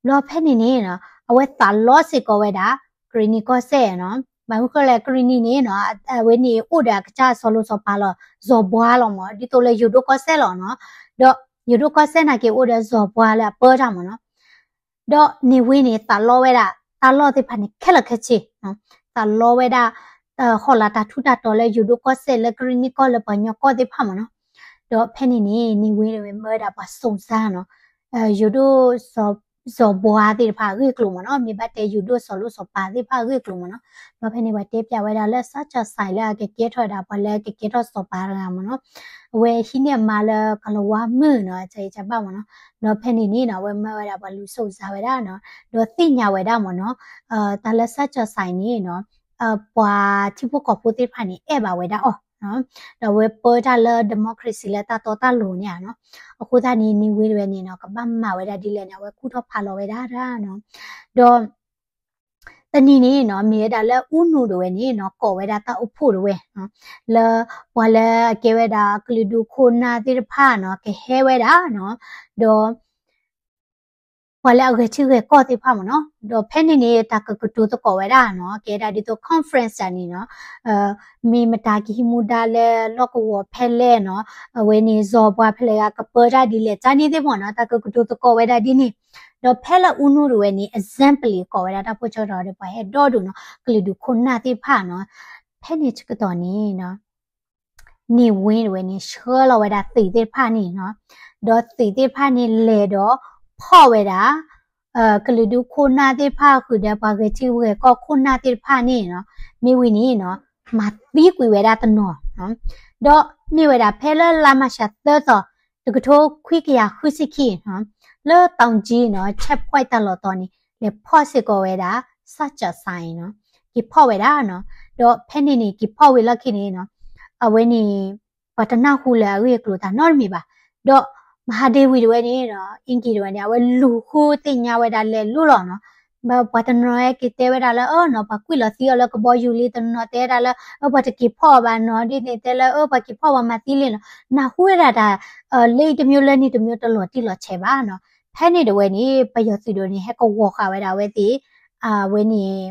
ဘျီဖဲန့ၣ်န့ၣ်နီၤ အဝဲသးလီစ့ၢ်ကီးဝဲဒၣ် ကရံၣ်နံၣ်ကီၢ်စဲၣ်နီၤ, ဘၣ်မနုၤဃိလဲၣ် ကရံၣ်နံၣ်န့ၣ်နီၤ အဝဲန့ၣ်အိၣ်ဒီးအကစၢ်စီၤလိၤစီၤပၤလီၤ စီၤဘှါလီၤမး ဒ်သိးလၢယိၤဒိၣ်ကီၢ်စဲၣ်လီၤနီၤ, ဒီးယိၤဒိၣ်ကီၢ်စဲၣ်နာ်က့အိၣ်ဒီးစီၤဘှါလၢအပၢတၢ်မ့ၢ်နီၤ, ဒီးနေဝင်း န့ၣ် သးလီဝဲဒၣ် တၢ်လီၢ်သ့ၣ်တဖၣ်န့ၣ် ခဲလၢာ်ခဲဆ့, သးလီဝဲဒၣ် ဟီၣ်လာ်တၢ်ထူးတၢ်တီၤလၢယိၤဒိၣ်ကီၢ်စဲၣ်လၢကရံၣ်နံၣ်ကီၢ်လၢပှၤကညီကီၢ်သ့ၣ်တဖၣ်မ့ၢ်နီၤ, ဒီးဖဲန့ၣ်န့ၣ် နေဝင်း န့ၣ် မၢဝဲဒၣ်ပှၤစုံစမ်းနီၤ, ယိၤဒိၣ် စီၤဘှါသ့ၣ်တဖၣ်အဂ့ၢ်အကျိၤမ့ၢ်နီၤ, မ့ၢ်ဘၣ်တဲယိၤဒိၣ်စီၤလိၤစီၤပၤသ့ၣ်တဖၣ်အဂ့ၢ်အကျိၤမ့ၢ်နီၤ, ဒီးဖဲန့ၣ် ပှၤတဲပျးဝဲဒၣ်လၢ စၢ်ကၠီၤစဲး လၢအကကဲထီၣ်ဝဲဒၣ် ပှၤလၢအကကဲထီၣ်စီၤပၤတဂၤမ့ၢ်နီၤ, အဝဲဟံးန့ၢ်အမါလၢကလၤဝါမုၣ်နီၤ အကဘၣ်မ့ၢ်နီၤ, ဒီးဖဲန့ၣ်န့ၣ်နီၤ အဝဲမၢဝဲဒၣ်ပှၤလူၤစုံစမ်းဝဲဒၣ်နီၤ, ဒီးသ့ၣ်ညါဝဲဒၣ်မ့ၢ်နီၤ, တၢ်လၢ စၢ်ကၠီၤစဲး န့ၣ်နီၤ ပှၤထံဖိကီၢ်ဖိသ့ၣ်တဖၣ်န့ၣ် အဲၣ်ဘၣ်ဝဲဒၣ်အီၤ, ဒီးအဝဲပၢတၢ်လၢ democracy လၢတၢ်တီတၢ်လိၤန့ၣ်ဧါနီၤ, အဃိသတးန့ၣ် နေဝင်း တဝဲန့ၣ်နီၤ ကဘၣ်မၤဝဲဒၣ်ဒ်လဲၣ်န့ၣ် အဝဲကူၣ်ထီၣ်ဖးလီၤဝဲဒၣ်နီၤ, ဒီး တနံၤန့ၣ်နီၤ မ့ၢ်ဝဲဒၣ်လၢ ဦးနု တဝဲန့ၣ်နီၤ ကိးဝဲဒၣ်တၢ်အိၣ်ဖှိၣ်တဝဲ, လၢပှၤလၢအကဲဝဲဒၣ်ကလုာ်ဒူၣ်ခိၣ်နၢ်သ့ၣ်တဖၣ်နီၤ ကဟဲဝဲဒၣ်နီၤ, ဒီး ပှၤလၢအဂဲၤထံဂဲၤကီၢ်သ့ၣ်တဖၣ်မ့ၢ်နီၤ, ဒီးဖဲန့ၣ်န့ၣ် တၢ်ကကတိၤသကိးဝဲဒၣ်နီၤ ကဲဒၣ်ဒ်သိး conference တၢ်န့ၣ်နီၤ, မ့ၢ်မတၤကဟံးမူဒါလၢလီၢ်ကဝီၤဖဲလဲၣ်နီၤ, အဝဲန့ၣ် စီၤဘှါဖဲလဲၣ်ဂၤကပၢတၢ်ဒ်လဲၣ် တၢ်န့ၣ်သ့ၣ်မ့ၢ်နီၤ တၢ်ကကတိၤသကိးဝဲဒၣ်ဒ်န့ၣ်, ဒီးဖဲလၢ ဦးနု တဝဲန့ၣ် assembly ကိးဝဲဒၣ်တၢ်ဖိဆၢကတီၢ်ဒီး ပှၤဟဲဒီဒူၣ်နီၤ ကလုာ်ဒူၣ်ခိၣ်နၢ်သ့ၣ်တဖၣ်နီၤ, ဖဲန့ၣ်ဆၢကတီၢ်န့ၣ်နီၤ နေဝင်း တဝဲန့ၣ် ဆှၢလီၤဝဲဒၣ်သုးသ့ၣ်တဖၣ်န့ၣ်နီၤ, ဒီးသုးသ့ၣ်တဖၣ်န့ၣ်လဲၤဒီးဖီၣ်ဝဲဒၣ် ကလုာ်ဒူၣ်ခိၣ်နၢ်သ့ၣ်တဖၣ်ဃုာ်ဒီးပှၤဂဲၤထံဂဲၤကီၢ်ခိၣ်နၢ်သ့ၣ်တဖၣ်န့ၣ်နီၤ, မ့ၢ်ဝံၤန့ၣ်နီၤ မၤသံကွံာ်ဝဲဒၣ်တနီၤ, ဒီးမ့ၢ်ဝဲဒၣ်ဖဲလၢလါမးရှးသၢသီ တကထိခွံကယၤဃုဆံခံနီၤ, လၢ တောင်ကြီး နီၤ checkpoint တၢ်လီၢ်တီၤန့ၣ် လဲၤဖီၣ်စ့ၢ်ကီးဝဲဒၣ် စၢ်ကၠီၤစဲး နီၤ, က့ၤဖီၣ်ဝဲဒၣ်နီၤ, ဒီးဖဲန့ၣ်န့ၣ် က့ၤဖီၣ်ဝံၤလီၢ်ခံန့ၣ်နီၤ, အဝဲန့ၣ် ပှၤတနၢ်ဟူလၢအဂ့ၢ်အကျိၤတၢ်နီတမံၤဘၣ်, ဒီး မဟာဒေဝီ တဝဲန့ၣ်နီၤ အ့ၣ်က့ၤ တဝဲန့ၣ် အဝဲလူၤဃုသ့ၣ်ညါဝဲဒၣ်လဲၤလိၤလီၤနီၤ, ပှၤတနီၤက့ၤတဲဝဲဒၣ်လၢ အၢနီၤ ပှၤကွံာ်လီၤသံအီၤလၢကဘီယူၤလံ တနီၤတဲဝဲဒၣ်လၢ အၢ ပှၤတက့ၤဖီၣ်အီၤဘၣ်နီၤ ဒ်န့ၣ်တဲလၢ အၢ ပှၤက့ၤဖီၣ်ပှၤမၤသံလံနီၤ, နၢ်ဟူဝဲဒၣ်တၢ် လၢအံၤတမျိုးလၢန့ၣ်တမျိုးတလီၤတံၢ်လီၤဆဲးဘၣ်နီၤ, ဖဲန့ၣ်တဝဲန့ၣ် ပယီၤသုးဒိၣ်န့ၣ် ဟဲကဝီၤဃာ်ဝဲဒၣ်အဝဲသ့ၣ် အဝဲန့ၣ်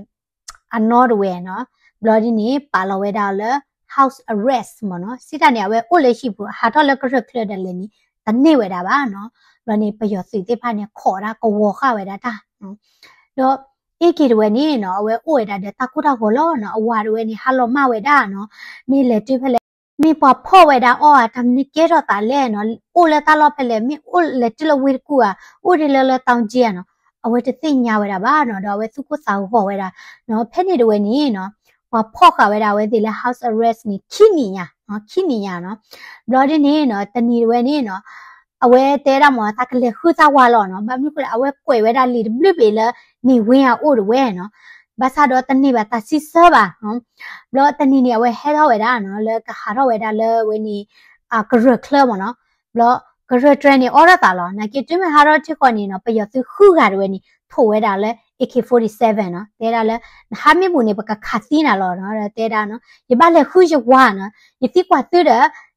အနီတဝဲနီၤ, ဘျီဒ်န့ၣ် ပာ်လီၤဝဲဒၣ်လၢ house arrest မ့ၢ်နီၤ, စံးတၢ်န့ၣ် အဝဲအိၣ်လၢဟံၣ်ပူၤ ဟးထီၣ်လၢကရၢၢ်ချၢဒၣ်လဲာ်န့ၣ် တန့ၢ်ဝဲဒၣ်ဘၣ်နီၤ, ဘျီန့ၣ် ပယီၤသုးသ့ၣ်တဖၣ်န့ၣ် ခိးဒၣ်ကဝီၤဃာ်ဝဲဒၣ်တၢ်, ဒီး အ့ၣ်က့ၤ တဝဲန့ၣ်နီၤ အဝဲအိၣ်ဝဲဒၣ်ဒီးတၢ်ကိၢ်တၢ်ဂီၤလီၤနီၤ, အဝၤတဝဲန့ၣ် ဟးလီၤမၢ်ဝဲဒၣ်နီၤ, မ့ၢ်လဲၤတုၤဖဲလဲၣ် မ့ၢ်ပှၤဖီၣ်ဝဲဒၣ်အီၤဧါ, တၢ်မနုၤကဲထီၣ်သးလဲၣ်နီၤ, အိၣ်လၢတၢ်လီၢ်ဖဲလဲၣ်, မ့ၢ်အိၣ်လဲၤတုၤလၢဝ့ၢ်တကူၣ်ဧါ, အိၣ်ဒ်လၢလၢ တောင်ကြီး ဧါနီၤ, အဝဲတသ့ၣ်ညါဝဲဒၣ်ဘၣ်နီၤ, ဒီးအဝဲသူၣ်ကိၢ်သးဂီၤဝဲဒၣ်နီၤ, ဖဲန့ၣ်တဝဲန့ၣ်နီၤ, ပှၤဖီၣ်ဃာ်ဝဲဒၣ်အဝဲသ့ၣ်လၢ house arrest န့ၣ် ခံနံၣ်ညါ, ခံနံၣ်ညါနီၤ, ဘျီဒ်န့ၣ်နီၤ, တနံၤတဝဲန့ၣ်နီၤ, အဝဲတဲဒၣ်မ့ၢ် တၢ်ကလဲၤဃုသးဝးလီၤနီၤ, ဘၣ်မနုၤဃိလဲၣ် အဝဲကွဲးဝဲဒၣ်လံာ်တဘျုးဘ့ၣ်လၢ န့ၢ်ဝ့ၢ်အအိၣ်တဝဲနီၤ, ဘၣ်ဆၣ်ဒီးတန့ၢ်ဘၣ်တၢ်စံးဆၢဘၣ်နီၤ, ဘျီတနံၤန့ၣ် အဝဲဟဲထီၣ်ဝဲဒၣ်နီၤ, လၢကဟးထီၣ်ဝဲဒၣ်လၢဝဲန့ၣ် ကရၢၢ်ချၢမ့ၢ်နီၤ, ဘျီ ကရၢၢ်တြဲၤန့ၣ် အိးထီၣ်သးလီၤ, နာ်က့တုၤမ့ၢ်ဟးထီၣ်ထံဃီန့ၣ်နီၤ, ပယီၤသုးဃုဂၤတဝဲန့ၣ် ထိးဝဲဒၣ်လၢ AK forty-seven နီၤ, တဲဒၣ်လၢ နဟးမ့ၢ်ဘူးန့ၣ် ပကခးသံနၤလီၤနီၤ, တဲဒၣ်နီၤ, ယဘၣ်လဲၤဃုယဝၤနီၤ, ယသံကွၢ်သုဒီး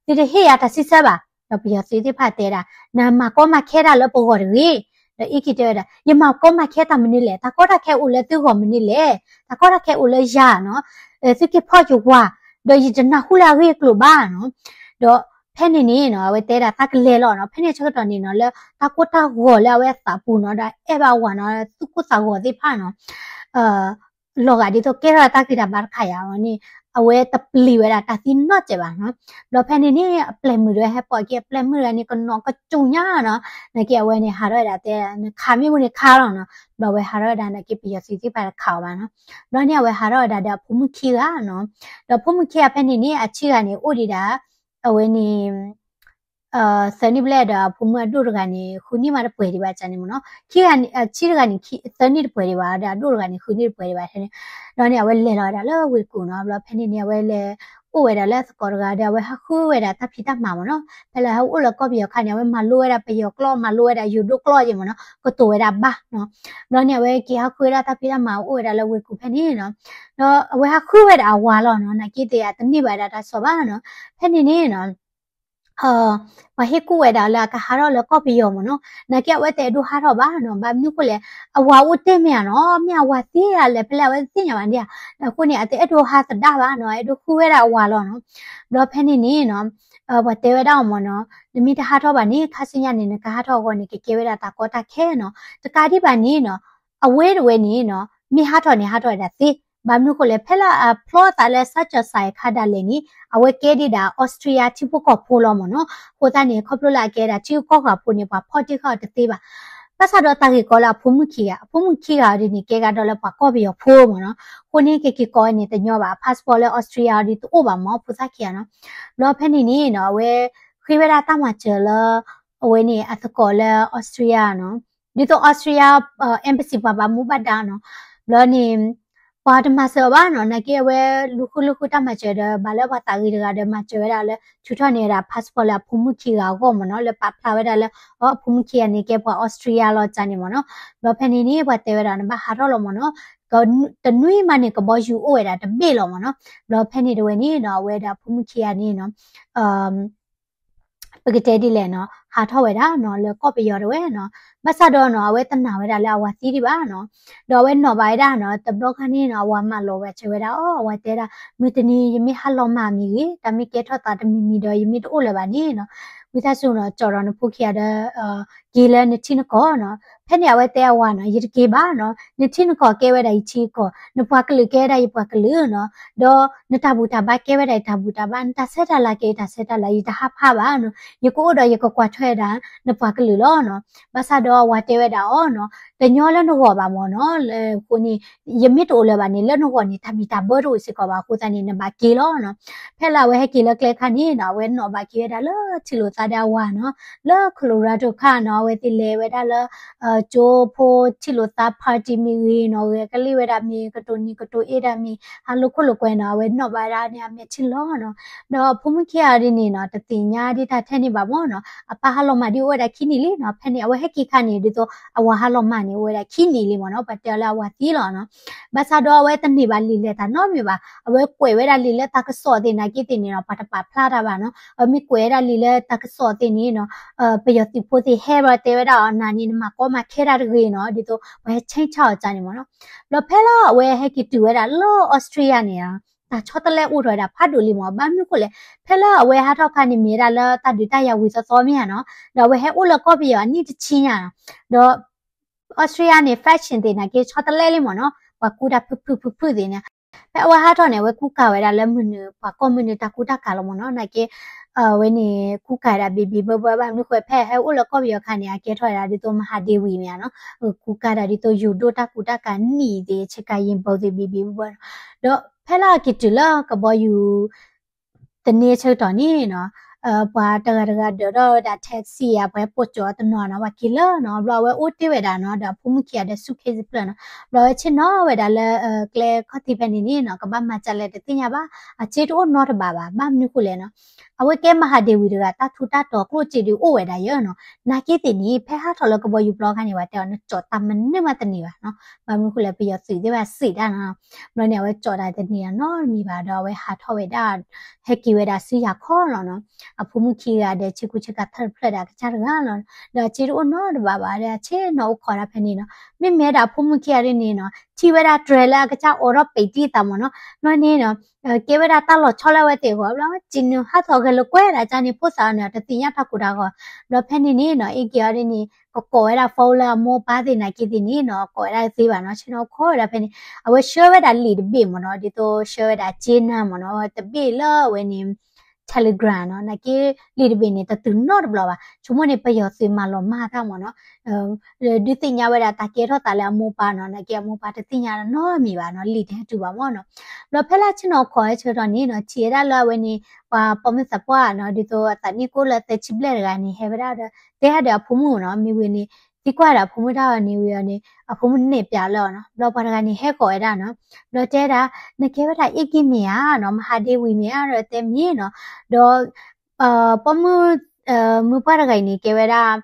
သုတဟ့ၣ်ယၤတၢ်စံးဆၢဘၣ်, ဒီးပယီၤသုးသ့ၣ်တဖၣ်တဲဒၣ်, နမၤကီမၤခဲတၢ်လၢပဂီၢ်တဂ့ၤ, ဒီး AK တဲဝဲဒၣ် ယမၤကီမၤခဲတၢ်မနုၤလဲၣ်, တၢ်ကီတၢ်ခဲအိၣ်လၢသုဂီၢ်မနုၤလဲၣ်, တၢ်ကီတၢ်ခဲအိၣ်လၢယၤနီၤ, သုက့ၤဖီၣ်ယဝၤ, ဒီးယတနၢ်ဟူလၢအဂ့ၢ်အကျိၤဘၣ်နီၤ, ဒီးဖဲန့ၣ်န့ၣ်နီၤ, အဝဲတဲဒၣ်တၢ်ကလဲၤလီၤနီၤ, ဖဲန့ၣ်ဆၢကတီၢ်န့ၣ်နီၤ, လၢတၢ်ကိၢ်တၢ်ဂီၤလၢအဝဲအသးပူၤနီၤ, ဒီးအဲၣ်ဘၣ်ဝၤနီၤ, သူၣ်ကိၢ်သးဂီၤသ့ၣ်တဖၣ်နီၤ, လီၤဂာ်ဒ်သိးကဲထီၣ်တၢ်ဂံၢ်တၢ်ဘါတခါယၤအီၤန့ၣ်, အဝဲတပျံၤဝဲဒၣ်တၢ်သံနီတစဲးဘၣ်နီၤ, ဘျီဖဲန့ၣ်န့ၣ် အပျဲၢ်မုၣ်တဝဲဟဲပိာ်က့ၤ, အပျဲၢ်မုၣ်တဂၤန့ၣ် ကနိးကစူၤညါနီၤ, နာ်က့အဝဲန့ၣ် ဟးထီၣ်ဝဲဒၣ်တဲ နခးမ့ၢ်ဘူးန့ၣ်ခးလီၤနီၤ, ဘျီအဝဲဟးထီၣ်ဝဲဒၣ်နာ်က့ ပယီၤသုးသ့ၣ်တဖၣ်တခးအီၤဘၣ်နီၤ, ဘျီန့ၣ် အဝဲဟးထီၣ်ဝဲဒၣ်ဒီးအဖိမုၣ်ခံဂၤနီၤ, ဒီးဖိမုၣ်ခံဂၤဖဲန့ၣ်န့ၣ် အဆံဂၤန့ၣ် အိၣ်ဒံးဒၣ် အဝဲန့ၣ် သၢနံၣ်ဘျဲၣ်ဒီး အဖိမုၣ်အဒိၣ်တဂၤန့ၣ် ဃုနံၣ်မးတပှဲၤဒံးဘၣ်န့ၣ်မ့ၢ်နီၤ, ခံဂၤန့ၣ် အဆံတဂၤန့ၣ် သၢနံၣ်တပှဲၤဒံးဘၣ်, ဒီးအဒိၣ်တဂၤန့ၣ် ဃုနံၣ်တပှဲၤဒံးဘၣ်န့ၣ်, ဒီးန့ၣ် အဝဲလဲၤလီၤဝဲဒၣ်လၢဝ့ၢ်တကူၣ်နီၤ, ဘျီဖဲန့ၣ်န့ၣ် အဝဲလဲၤအိၣ်ဝဲဒၣ်လၢသကိးတဂၤဒီး အဝဲဟးဃုဝဲဒၣ်တၢ်ဖံးတၢ်မၤမ့ၢ်နီၤ, ဖဲလၢဟဲအိၣ်လၢကီၢ်ပယီၤခါန့ၣ် အဝဲမၤလိဝဲဒၣ်ပယီၤကျိာ်, မၤလိဝဲဒၣ်ယိၤဒိၣ်ကျိာ်က့မ့ၢ်နီၤ, ကတိၤဝဲဒၣ်ဘၣ်နီၤ, ဘျီန့ၣ် အဝဲက့ၤဟးဃုဝဲဒၣ်တၢ်ဖံးတၢ်မၤ အိၣ်ဝဲဒၣ်လၢဝ့ၢ်တကူၣ်ဖဲန့ၣ်နီၤ, ဒီးအဝဲဟးဃုဝဲဒၣ်အဝၤလီၤနီၤ, နာ်က့သ့ၣ်အတန့ၢ်ဘၣ်ဒၣ်တၢ်ကစီၣ်ဘၣ်နီၤ, ဖဲန့ၣ်န့ၣ်နီၤ ပှၤဟ့ၣ်ကူၣ်ဝဲဒၣ်လၢအကဟးထီၣ်လၢကီၢ်ပယီၤမ့ၢ်နီၤ, နာ်က့အဝဲတအဲၣ်ဒိးဟးထီၣ်ဘၣ်နီၤ, ဘၣ်မနုၤဃိလဲၣ်, အဝၤအိၣ်တ့ၢ်မ့ၢ်ဧါနီၤ, မ့ၢ်အဝၤသံဧါလဲၣ် ဖဲလဲၣ်အဝဲတသ့ၣ်ညါဘၣ်ဒ်ဧါ, အဃိန့ၣ် အတအဲၣ်ဒိးဟးသဒၣ်ဘၣ်နီၤ, အဲၣ်ဒိးဃုဝဲဒၣ်အဝၤလီၤနီၤ, ဘျီဖဲန့ၣ်န့ၣ်နီၤ ပှၤတဲဝဲဒၣ်အီၤမ့ၢ်နီၤ, နမ့ၢ်တဟးထီၣ်ဘၣ်န့ၣ် ခါဆူညါန့ၣ် နကဟးထီၣ်အဂီၢ်န့ၣ် ကကဲဝဲဒၣ်တၢ်ကီတၢ်ခဲနီၤ, တကးဒံးဘၣ်န့ၣ်နီၤ, အဝဲတဝဲန့ၣ်နီၤ မ့ၢ်ဟးထီၣ်န့ၣ် ဟးထီၣ်ဝဲဒၣ်သ့, ဘၣ်မနုၤဃိလဲၣ်, ဖဲလၢအဖျီသးလၢ စၢ်ကၠီၤစၢ်ခါဒၣ်လဲာ်န့ၣ် အဝဲကဲဒံးဒၣ် Austria ထံဖိကီၢ်ဖိလီၤမ့ၢ်နီၤ, အဃိသတးန့ၣ် ခီဖျိလၢအကဲဒၣ်ထံဂုၤကီၢ်ဂၤဖိန့ၣ် ပှၤဖီၣ်တ့ၢ်ဃာ်အီၤတသ့ဘၣ်, ဘၣ်ဆၣ်ဒီးတၢ်ဂ့ၢ်ကီလၢအဖိမုၣ်ခံဂၤ, အဖိမုၣ်ခံဂၤအီၤဒ်န့ၣ် ကဲဂၤဒီးလၢပှၤကီၢ်ပယီၤဖိမ့ၢ်နီၤ, အဃိန့ၣ် ကက့ၤကိးဝဲန့ၣ်တညီဘၣ်, passport လၢ Austria အီၤဒ်တအိၣ်ဘၣ်မ့ၢ် ဖိသၣ်ခံဂၤနီၤ, ဘျီဖဲန့ၣ်န့ၣ်နီၤ အဝဲ ဃ့ဝဲဒၣ်တၢ်မၤစၢၤလၢ အဝဲန့ၣ်အသကိးလၢ Austria နီၤ, ဒ်သိး Austria embassy ပှၤဘၣ်မူဘၣ်ဒါနီၤ, ဘျီန့ၣ် ပှၤတမၤစၢၤအီၤဘၣ်နီၤ, နာ်က့အဝဲလူၤဃုလူၤဃုတၢ်မၤစၢၤဒီး ဘၣ်လၢပှၤသးဂ့ၤတဂၤဒီး မၤစၢၤဝဲဒၣ်လၢ ထုးထီၣ်န့ၢ်ဝဲဒၣ် passport လၢအဖိမုၣ်ခံဂၤအဂီၢ်မ့ၢ်နီၤ, လၢပာ်ဖျါဝဲဒၣ်လၢ အဖိမုၣ်ခံဂၤန့ၣ် ကဲပှၤ Austria လီၤန့ၣ်မ့ၢ်နီၤ, ဘျီဖဲန့ၣ်န့ၣ် ပှၤတဲဝဲဒၣ် နဘၣ်ဟးထီၣ်လီၤမ့ၢ်နီၤ, တနွံမးန့ၣ် ကဘီယူၤအိၣ်ဝဲဒၣ်တဘ့ၣ်လီၤမ့ၢ်နီၤ, ဘျီဖဲန့ၣ်တဝဲန့ၣ်နီၤ အဝဲဒၣ်အဖိမုၣ်ခံဂၤန့ၣ်နီၤ ပကတဲဒ်လဲၣ်နီၤ ဟးထီၣ်ဝဲဒၣ်နီၤ လၢကီၢ်ပယီၤတဝဲနီၤ, ဘၣ်ဆၣ်ဒီးနီၤ အဝဲတနာ်ဝဲဒၣ်လၢအဝၤသံဒံးဘၣ်နီၤ, ဒီးအဝဲနီၣ်ဘၣ်ဝဲဒၣ်နီၤ တဘျီခါန့ၣ်နီၤ အဝၤမၢလီၤဝဲစၢၤဝဲဒၣ်အီၤ, အဝၤတဲဒၣ် မုၢ်တနံၤယမ့ၢ်ဟးလီၤမၢ်မ့ၢ်ဂ့ၤ, တၢ်မ့ၢ်ကဲထီၣ်သးတမံၤမံၤဒီး ယမ့ၢ်တအိၣ်လၢၤဘၣ်န့ၣ်နီၤ, ဝံသးစူၤနီၤ ကၠီၣ်ဒီးနဖိခံဂၤဒီး က့ၤလၢနထံနကီၢ်နီၤ, ဖဲန့ၣ်အဝဲတဲအဝၤနီၤ ယတက့ၤဘၣ်နီၤ, နထံနကီၢ်ကဲဝဲဒၣ်ယထံကီၢ်, နပှၤကလုာ်ကဲဝဲဒၣ်ယပှၤကလုာ်နီၤ, ဒီးနတၢ်ဘူၣ်တၢ်ဘါကဲဝဲဒၣ်ယတၢ်ဘူၣ်တၢ်ဘါ, နတၢ်ဆဲးတၢ်လၤကဲယတၢ်ဆဲးတၢ်လၤ, ယတဟးဖးဘၣ်နီၤ, ယကအိၣ်ဒီးယကကွၢ်ထွဲဝဲဒၣ် နပှၤကလုာ်လီၤနီၤ, ဘၣ်ဆၣ်ဒီးအဝၤတဲဝဲဒၣ်အီၤနီၤ တညီလၢနဂီၢ်ဘၣ်မ့ၢ်နီၤ, အဃိန့ၣ် ယမ့ၢ်တအိၣ်လၢၤဘၣ်န့ၣ် လၢနဂီၢ်န့ၣ် တၢ်ဘံၣ်တၢ်ဘၢတအိၣ်စ့ၢ်ကီးဘၣ်အဃိသတးန့ၣ် နဘၣ်က့ၤလီၤနီၤ, ဖဲလၢအဝဲဟဲက့ၤလၢကျဲခါန့ၣ်နီၤ အဝဲနီၣ်ဘၣ်က့ၤဝဲဒၣ်လၢထံၣ်လိာ်သးဒီးအဝၤနီၤ, လၢ Colorado ခါနီၤ အဝဲသ့ၣ်လဲၤဝဲဒၣ်လၢ ကၠိဖိထံၣ်လိာ်သး party မ့ၢ်ဂ့ၤနီၤ, ဂဲၤကလံၣ်ဝဲဒၣ်မ့ၢ် ကတိၤနံၤကတိၤအ့ဒၣ်မ့ၢ် ဟးလိာ်ခိၣ်လိာ်ကွဲနီၤ အဝဲနီၣ်ဘၣ်ဝဲဒၣ်န့ၣ် အမဲာ်ထံလီၤနီၤ, ဒီးဖိမုၣ်ခံဂၤဒ်န့ၣ်နီၤ တသ့ၣ်ညါဒ်တၢ်ထဲန့ၣ်ဘၣ်မ့ၢ်နီၤ, အပၢ်ဟးလီၤမၢ်ဒ်အိၣ်ဝဲဒၣ်ခံနံၣ်လံနီၤ, ဖဲန့ၣ် အဝဲဟဲက့ၤခါန့ၣ် ဒ်သိးအဝၤဟးလီၤမၢ်န့ၣ် အိၣ်ဝဲဒၣ်ခံနံၣ်လံမ့ၢ်နီၤ, ပှၤတဲအီၤလၢအဝၤသံလီၤနီၤ, ဘၣ်ဆၣ်ဒီးအဝဲတန့ၢ်ဘၣ်လံာ်လဲၢ်တၢ်နီတမံၤဘၣ်, အဝဲကွဲးဝဲဒၣ်လံာ်လၢတၢ်ကစီၣ်သ့ၣ်နာ်က့သ့ၣ်န့ၣ်နီၤ ပှၤတပာ်ဖျါတၢ်ဘၣ်နီၤ, အဝဲမ့ၢ်ကွဲးဝဲဒၣ်လံာ်လၢတၢ်ကစီၣ်သ့ၣ်န့ၣ်နီၤ ပယီၤသုးဖိသ့ၣ်ဟဲဘျီတဲဝဲဒၣ်အီၤ နၤန့ၣ် နမၤကီမၤခဲတၢ်တဂ့ၤနီၤ, ဒ်သိးပှၤဟဲဆဲးဆါအီၤန့ၣ်မ့ၢ်နီၤ, ဘျီဖဲလၢအဝဲဟဲက့ၤတုၤဝဲဒၣ်လၢ Austria န့ၣ် တၢ်ဆီတလဲအိၣ်ထီၣ်ဝဲဒၣ်ဖးဒိၣ်လံမ့ၢ်, ဘၣ်မနုၤဃိလဲၣ်, ဖဲလၢအဝဲဟးထီၣ်ခါန့ၣ် မ့ၢ်ဝဲဒၣ်လၢတၢ်ဒုးတၢ်ယၤဝံၤသီသီမ့ၢ်ဧါနီၤ, ဒီးအဝဲဟဲအိၣ်လၢကီၢ်ပယီၤအနံၣ်တဆံညါ, ဒီး Austria န့ၣ် fashion သ့ၣ်နာ်က့ဆီတလဲလံမ့ၢ်နီၤ, ပှၤကူတၢ်ဖုၣ်ဖုၣ်ဖုၣ်ဖုၣ်သ့ၣ်န့ၣ် ဖဲအဝဲဟးထီၣ်န့ၣ် အဝဲကူကၤဝဲဒၣ်လၢမုၢ်နုာ် ပှၤကီၢ်မုၢ်နုာ်တၢ်ကူတၢ်ကၤလီၤမ့ၢ်နီၤ. နာ်က့ အဝဲန့ၣ် ကူကၤဝဲဒၣ်ဘံၣ်ဘံၣ်ဘၢဘၢ ဘၣ်မနုၤဃိ ဖဲဟဲအိၣ်လၢကီၢ်ပယီၤအခါန့ၣ် အကဲထီၣ်ဝဲဒၣ်ဒ်သိး မဟာဒေဝီ မ့ၢ်ဧါနီၤ. ကူကၤဒၣ်ဒ်သိး ယိၤဒိၣ်တၢ်ကူတၢ်ကၤနံၣ်သ့ၣ် ဆ့ကၤယံၤဘိသ့ၣ် ဘံၣ်ဘံၣ်ဘၢဘၢနီၤ. ဒီးဖဲလၢအက့ၤတုၤလၢကဘီယူၤ တန့ၢ်ဆၢကတီၢ်န့ၣ်နီၤ, ပှၤတဂၤတဂၤဒၢးထီၣ်ဝဲဒၣ် taxi ဧါ, ပှၤပိာ်ကၠီအီၤတနီၤနီၤ, ပှၤက့ၤလၢနီၤ. ဘျီအဝဲအိၣ်တ့ၢ်ဝဲဒၣ်နီၤ, ဒီးအဖိမုၣ်ခံဂၤဒီး suitcase တဖျၢၣ်နီၤ. ဘျီအဝဲဆ့ၣ်နီၤဝဲဒၣ်လၢ ကျဲခီၣ်ထံးဖဲန့ၣ်န့ၣ်နီၤ, ကဘၣ်မၤဒ်လဲၣ်တသ့ၣ်ညါဘၣ်, အစ့တအိၣ်နီတဘ့ၣ်ဘၣ်. ဘၣ်မနုၤဃိလဲၣ်နီၤ, အဝဲကဲ မဟာဒေဝီ တဂၤ တၢ်ထူတၢ်တီၤကျိၣ်စ့ဒုးအိၣ်ဝဲဒၣ်ယဲနီၤ. နာ်က့သ့ၣ်န့ၣ် ဖဲဟးထီၣ်လၢကဘီယူၤပျီအခါန့ၣ် ပှၤတဲအီၤ နကၠီၤတၢ်မနုၤမးတန့ၢ်ဘၣ်နီၤ. ဘၣ်မနုၤဃိလဲၣ် ပယီၤသုးသ့ၣ်တဖၣ်စံးတၢ်နီၤ. ဘျီန့ၣ် အဝဲကၠီၤတၢ်တန့ၢ်နီတမံၤဘၣ်ဒီး အဝဲဟးထီၣ်ဝဲဒၣ် ဟဲက့ၤဝဲဒၣ်ဆူယၤခီလီၤနီၤ. အဖိမုၣ်ခံဂၤဒီး ဆ့ကူဆ့ကၤထၢၣ်တဖျၢၣ်ဒီး အကစၢ်တဂၤလီၤ. ဒီးအစ့တအိၣ်နီတဘ့ၣ်ဘၣ်ဒီး အဆ့ၣ်နီၤအိၣ်ခိးဒၣ်ဖဲန့ၣ်နီၤ. မ့မ့ၢ်ဒၣ်အဖိမုၣ်ခံဂၤဒ်န့ၣ်နီၤ, ထံၣ်ဝဲဒၣ်တြဲၤလၢအကစၢ်အိးထီၣ်ပဲာ်တံၢ်သးမ့ၢ်နီၤ. ဘျီန့ၣ်နီၤ ကဲဝဲဒၣ်တၢ်လီၤဆီလၢအဝဲသ့ၣ်အဂီၢ်, ဘျီဝဲစံးနုာ်ဟးထီၣ်ဂဲၤလိာ်ကွဲဒၣ်ကန့ၣ် ဖိသၣ်အီၤန့ၣ် တသ့ၣ်ညါတၢ်ကိၢ်တၢ်ဂီၤ. ဘျီဖဲန့ၣ်န့ၣ်နီၤ အ့ၣ်က့ၤအီၤဒ်န့ၣ် ကကိးဝဲဒၣ် phone လၢအမိၢ်ပၢ်သ့ၣ်နာ်က့သ့ၣ်န့ၣ်နီၤ, ကိးဝဲဒၣ်တသ့ဘၣ်နီၤ, ဆ့ၣ်နီၤအိၣ်ခိးဝဲဒၣ်ဖဲန့ၣ်. အဝဲဆှၢဝဲဒၣ်လံာ်တဘ့ၣ်မ့ၢ်နီၤ, ဒ်သိးဆှၢဝဲဒၣ်စ့နၤမ့ၢ်နီၤ, တဘ့ၣ်လၢအဝဲန့ၣ် Telegram နီၤ, နာ်က့လံာ်တဘ့ၣ်န့ၣ် တတုၤနီတဘျီဘၣ်. ဆိကမိၣ်န့ၣ် ပယီၤသုးမၤလီၤမၢ်တၢ်မ့ၢ်နီၤ. ဒုးသ့ၣ်ညါဝဲဒၣ်တၢ်ကဲထီၣ်သးလၢအမိၢ်ပၢ်နီၤ, နာ်က့အမိၢ်ပၢ်တသ့ၣ်ညါနီတမံၤဘၣ်နီၤ, လံာ်တဟဲတုၤဘၣ်မ့ၢ်နီၤ. ဘျီဖဲလၢဆ့ၣ်နီၤအိၣ်ခိးဆၢကတီၢ်န့ၣ်နီၤ, ထံၣ်ဝဲဒၣ်လၢအဝဲန့ၣ် ပှၤပိာ်မုၣ်သးပှၢ်နီၤ, ဒ်သိးအသးနံၣ်ကိၣ်လၢသၢဆံဘျဲၣ်တဂၤန့ၣ် ဟဲဝဲဒၣ်ဒီး တဲဒီးအဖိမုၣ်နီၤ, မ့ၢ်ဝံၤန့ၣ် သံကွၢ်ဒီးအဖိမုၣ်တၢ်အီၤန့ၣ်ဝံၤအီၤန့ၣ် အဖိမုၣ်နဲၣ်ပၠးလၢအီၤနီၤ. ဘျီပှၤတဂၤန့ၣ် ဟဲကိးဝဲဒၣ်နီၤ, ဘျီတဲဒၣ် နကဲဝဲဒၣ်အ့ၣ်က့ၤမ့ၢ်ဧါနီၤ, မဟာဒေဝီ မ့ၢ်ဧါဒီးတဲမ့ၢ်နီၤ. ဒီး ပိာ်မုၣ် မုၢ်ပှၢ်တဂၤအံၤန့ၣ် ကဲဝဲဒၣ်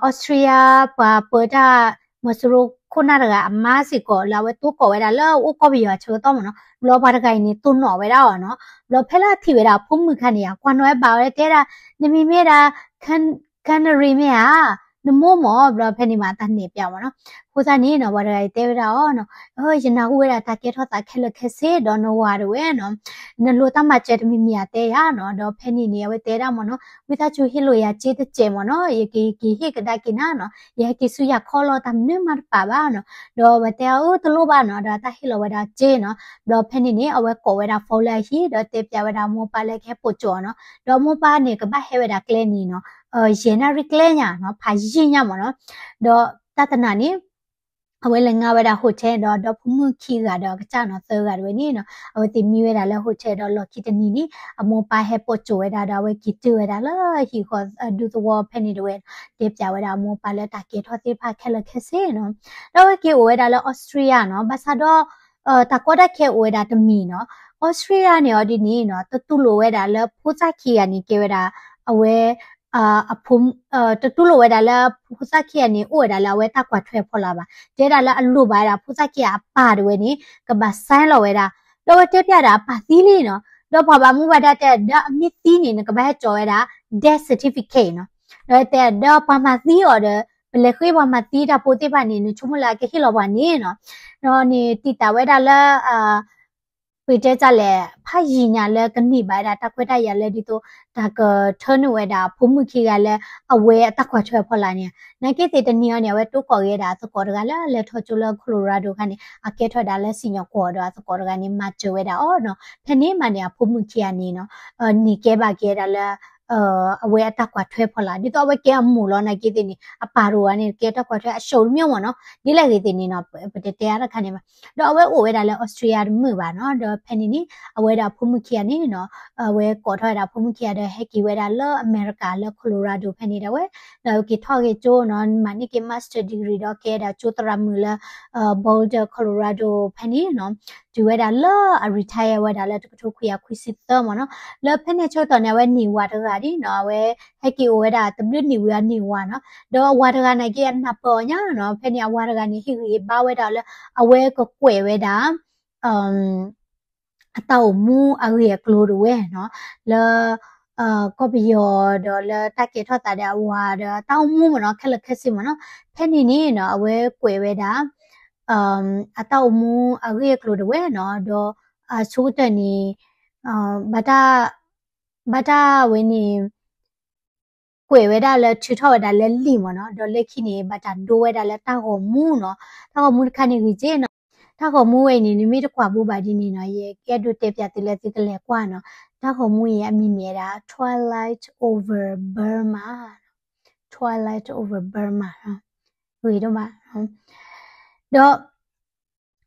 Austria ပှၤပၢတၢ်မီၤစိရိၤခိၣ်နၢ်တဂၤအမါစ့ၢ်ကီး လၢအဝဲတိကိးဝဲဒၣ်လၢအအိၣ်ကီၢ်ပယီၤအဆၢကတီၢ်မ့ၢ်နီၤ. ဘျီပှၤတဂၤအံၤန့ၣ် တိၢ်နီၣ်ဝဲဒၣ်အီၤနီၤ. ဘျီဖဲလၢအထံၣ်ဝဲဒၣ်အဖိမုၣ်အခါန့ၣ် ကွၢ်နီၣ်ဝဲဘၣ်ဝဲတဲဒၣ် နမံၤမ့ၢ်ဒၣ် Canary မ့ၢ်ဧါ, နမိၢ်မ့ၢ်, ဘျီဖဲန့ၣ်မးတၢ်နဲၣ်ပၠးမ့ၢ်နီၤ. အဃိသတးန့ၣ်နီၤ ပှၤတဂၤအံၤတဲဝဲဒၣ်အီၤနီၤ, ယနၢ်ဟူဝဲဒၣ်တၢ်ကဲထီၣ်သးခဲလၢာ်ခဲဆ့ ဒီးနဝၤတဝဲနီၤ, နလိၣ်တၢ်မၤစၢၤတမံၤမံၤဧါတဲယၤနီၤ. ဒီးဖဲန့ၣ်န့ၣ် အဝဲတဲဒၣ်မ့ၢ်နီၤ, ဝံသးစူၤဟ့ၣ်လိာ်ယၤစ့တစဲးမ့ၢ်နီၤ, ယကက့ၤဟ့ၣ်ကဒါက့ၤနၤနီၤ, ယဟဲက့ၤဆူယၤခီလီၤ တၢ်မနုၤမးတပာ်ဘၣ်နီၤ. ဒီးအဝဲတဲအီၤ အၢ တလိၣ်ဘၣ်နီၤ, ဒီးတၢ်ဟ့ၣ်လီၤဝဲဒၣ်စ့နီၤ. ဘျီဖဲန့ၣ်န့ၣ် အဝဲကိးဝဲဒၣ် phone လၢအဟံၣ် ဒီးတဲပၠးဝဲဒၣ်အမိၢ်ပၢ်လၢကဟဲပိာ်ကၠီအီၤနီၤ. ဒီးအမိၢ်ပၢ်န့ၣ် ကဘၣ်ဟဲဝဲဒၣ်ကျဲန့ၣ်နီၤ, ယဲၢ်နၣ်ရံၣ်ကျဲညါနီၤ, ဖးယံာ်ညါမ့ၢ်နီၤ. ဒီးတၢ်တနၤန့ၣ် အဝဲလဲၤငါဝဲဒၣ် hotel ဒီး ဒီဖိမုၣ်ခံဂၤဒီးအကစၢ်နီၤ သၢဂၤတဝဲန့ၣ်နီၤ, အဝဲသ့ၣ်မံဝဲဒၣ်လၢ hotel ဒီးလီၢ်ခံတနံၤန့ၣ် အမိၢ်ပၢ်ဟဲပိာ်ကၠီဝဲဒၣ်ဒီး အဝဲက့ၤတုၤဝဲဒၣ်လၢဟံၣ်ဃီဒူသဝီဖဲန့ၣ်တဝဲ, တဲပၠးဝဲဒၣ်အမိၢ်ပၢ်လၢတၢ်ကဲထီၣ်သ့ၣ်တဖၣ်ခဲလၢာ်ခဲဆ့နီၤ. ဒီးအဝဲက့ၤအိၣ်ဝဲဒၣ်လၢ Austria နီၤ, ဘၣ်ဆၣ်ဒီး တၢ်ကီတၢ်ခဲအိၣ်ဝဲဒၣ်တမံၤနီၤ. Austria န့ၣ်အီၤဒ်န့ၣ်နီၤ, တတူၢ်လိာ်ဝဲဒၣ်လၢဖိသၣ်ခံဂၤန့ၣ် ကဲဝဲဒၣ် အဝဲ အဖိ တတူၢ်လိာ်ဝဲဒၣ်လၢဖိသၣ်ခံဂၤန့ၣ် အိၣ်ဝဲဒၣ်လၢအဝဲတၢ်ကွၢ်ထွဲအဖီလာ်ဘၣ်. တဲဒၣ်လၢအလိၣ်ဘၣ်ဝဲဒၣ်ဖိသၣ်ခံဂၤအပၢ်တဝဲန့ၣ် ကဘၣ် sign လီၤဝဲဒၣ်. ဒီးအဝဲတဲပၠးဒၣ်အပၢ်သံလံနီၤ. ဒီးပှၤဘၣ်မူဘၣ်ဒါတဲ ဒီးအမ့ၢ်သံန့ၣ် နကဘၣ်ဟဲကၠီဝဲဒၣ် death certificate နီၤ. ဒီးတဲဒီးပှၤမၤသံအီၤဒီး ပလဲၤဃ့ပှၤမၤသံတၢ်ဖိသ့ၣ်တဖၣ်န့ၣ် နဆိကမိၣ်လၢအကဟ့ၣ်လီၤပှၤန့ၣ်နီၤ. ဒီးန့ၣ်တံာ်တာ်ဝဲဒၣ်လၢ ပတဲတၢ်လဲၣ် ဖးယံာ်ညါလၢကန့ၢ်ဘၣ်ဝဲဒၣ်တၢ်ခွဲးတၢ်ယာ်လၢဒ်သိး တၢ်ကထၢနုာ်ဝဲဒၣ်ဖိမုၣ်ခံဂၤလၢ အဝဲအတၢ်ကွၢ်ထွဲအဖီလာ်န့ၣ်. နာ်က့သ့ၣ်တနံၤအံၤန့ၣ် အဝဲတိကိးက့ၤဝဲဒၣ်အသကိးတဂၤလၢလဲၤထီၣ်ကၠိလၢ Colorado ခါန့ၣ် အကဲထီၣ်ဝဲဒၣ်လၢစံၣ်ညီၣ်ကွီၢ်ဒီးအသကိးတဂၤန့ၣ် မၤစၢၤဝဲဒၣ်အီၤနီၤ. ဖဲန့ၣ်မးန့ၣ် အဖိမုၣ်ခံဂၤန့ၣ်နီၤ န့ၢ်ကဲဘၣ်က့ၤဝဲဒၣ်လၢ အဝဲအတၢ်ကွၢ်ထွဲဖီလာ် ဒ်သိးအဝဲကဲအမိၢ်လီၤ နာ်က့သ့ၣ်န့ၣ် အပၢ်တအိၣ်ဘၣ်န့ၣ် ကဲတၢ်ကွၢ်ထွဲအစိၤတမံၤမ့ၢ်နီၤ ဒ်လဲၣ်ဂ့ၤသ့ၣ်န့ၣ်နီၤ ပတတဲအါတခါန့ၣ်ဘၣ်. ဒီးအဝဲအိၣ်ဝဲဒၣ်လၢ Austria တမုာ်ဘၣ်နီၤ ဒီးဖဲန့ၣ်န့ၣ် အဝဲဒၣ်အဖိမုၣ်ခံဂၤန့ၣ်နီၤ အဝဲကိးထီၣ်ဝဲဒၣ်အဖိမုၣ်ခံဂၤဒီးဟဲက့ၤဝဲဒၣ်လၢအမဲရကၤလၢ Colorado ဖဲန့ၣ်ဒီးဝဲ ဒီးက့ၤထီၣ်က့ၤကၠိနီၤ မၤန့ၢ်က့ၤ master degree ဒီးကဲဒၣ်ကၠိသရၣ်မုၣ်လၢ Boulder Colorado ဖဲန့ၣ်နီၤ တုၤဝဲဒၣ်လၢအ retire ဝဲဒၣ်လၢတကထိခွံကယၤခွံဆံသၢမ့ၢ်နီၤ လၢဖဲန့ၣ်ဆၢကတီၢ်န့ၣ် အဝဲန့ၢ်ဝၤတဂၤဒ်နီၤ အဝဲဟဲက့ၤအိၣ်ဝဲဒၣ်တဘျုးနံၣ်ဝံၤအန့ၢ်ဝၤနီၤ ဒီးအဝၤတဂၤနာ်က့အနၢ်ပၢၢ်အီၤညါနီၤ ဖဲန့ၣ်အဝၤတဂၤန့ၣ် ဟ့ၣ်ဂံၢ်ဟ့ၣ်ဘါဝဲဒၣ်လၢ အဝဲကကွဲးဝဲဒၣ် အတၢ်အိၣ်မူအဂ့ၢ်အကျိၤတဝဲနီၤ လၢ ကီၢ်ပယီၤဒီးလၢတၢ်ကဲထီၣ်သးဒီးအဝၤဒီးတၢ်အိၣ်မူမ့ၢ်နီၤ ခဲလၢာ်ခဲဆ့မ့ၢ်နီၤ ဖဲန့ၣ်န့ၣ်နီၤ အဝဲကွဲးဝဲဒၣ် အတၢ်အိၣ်မူအဂ့ၢ်အကျိၤတဝဲနီၤ ဒီးအဆိကတၢၢ်န့ၣ် ဘၣ်တၢ် ဘၣ်တၢ်ဝဲန့ၣ် ကွဲးဝဲဒၣ်လၢထုးထီၣ်ဝဲဒၣ်လၢလံာ်မ့ၢ်နီၤ ဒီးလၢခံန့ၣ် ဘၣ်တၢ်ဒိဝဲဒၣ်လၢတၢ်ဂီၤမူနီၤ တၢ်ဂီၤမူတခါန့ၣ်ဂ့ၤက့နီၤ တၢ်ဂီၤမူဝဲအံၤန့ၣ် နမ့ၢ်တကွၢ်ဘူးဘၣ်ဒ်န့ၣ်နီၤ, ယအဲၣ်ဒိးတဲပျးသုလၢသုကလဲၤကွၢ်နီၤ. တၢ်ဂီၤမူအံၤအမံၤမ့ၢ်ဝဲဒၣ် Twilight over Burma, Twilight over Burma, ဂ့ၤဒိၣ်မး. ဒီး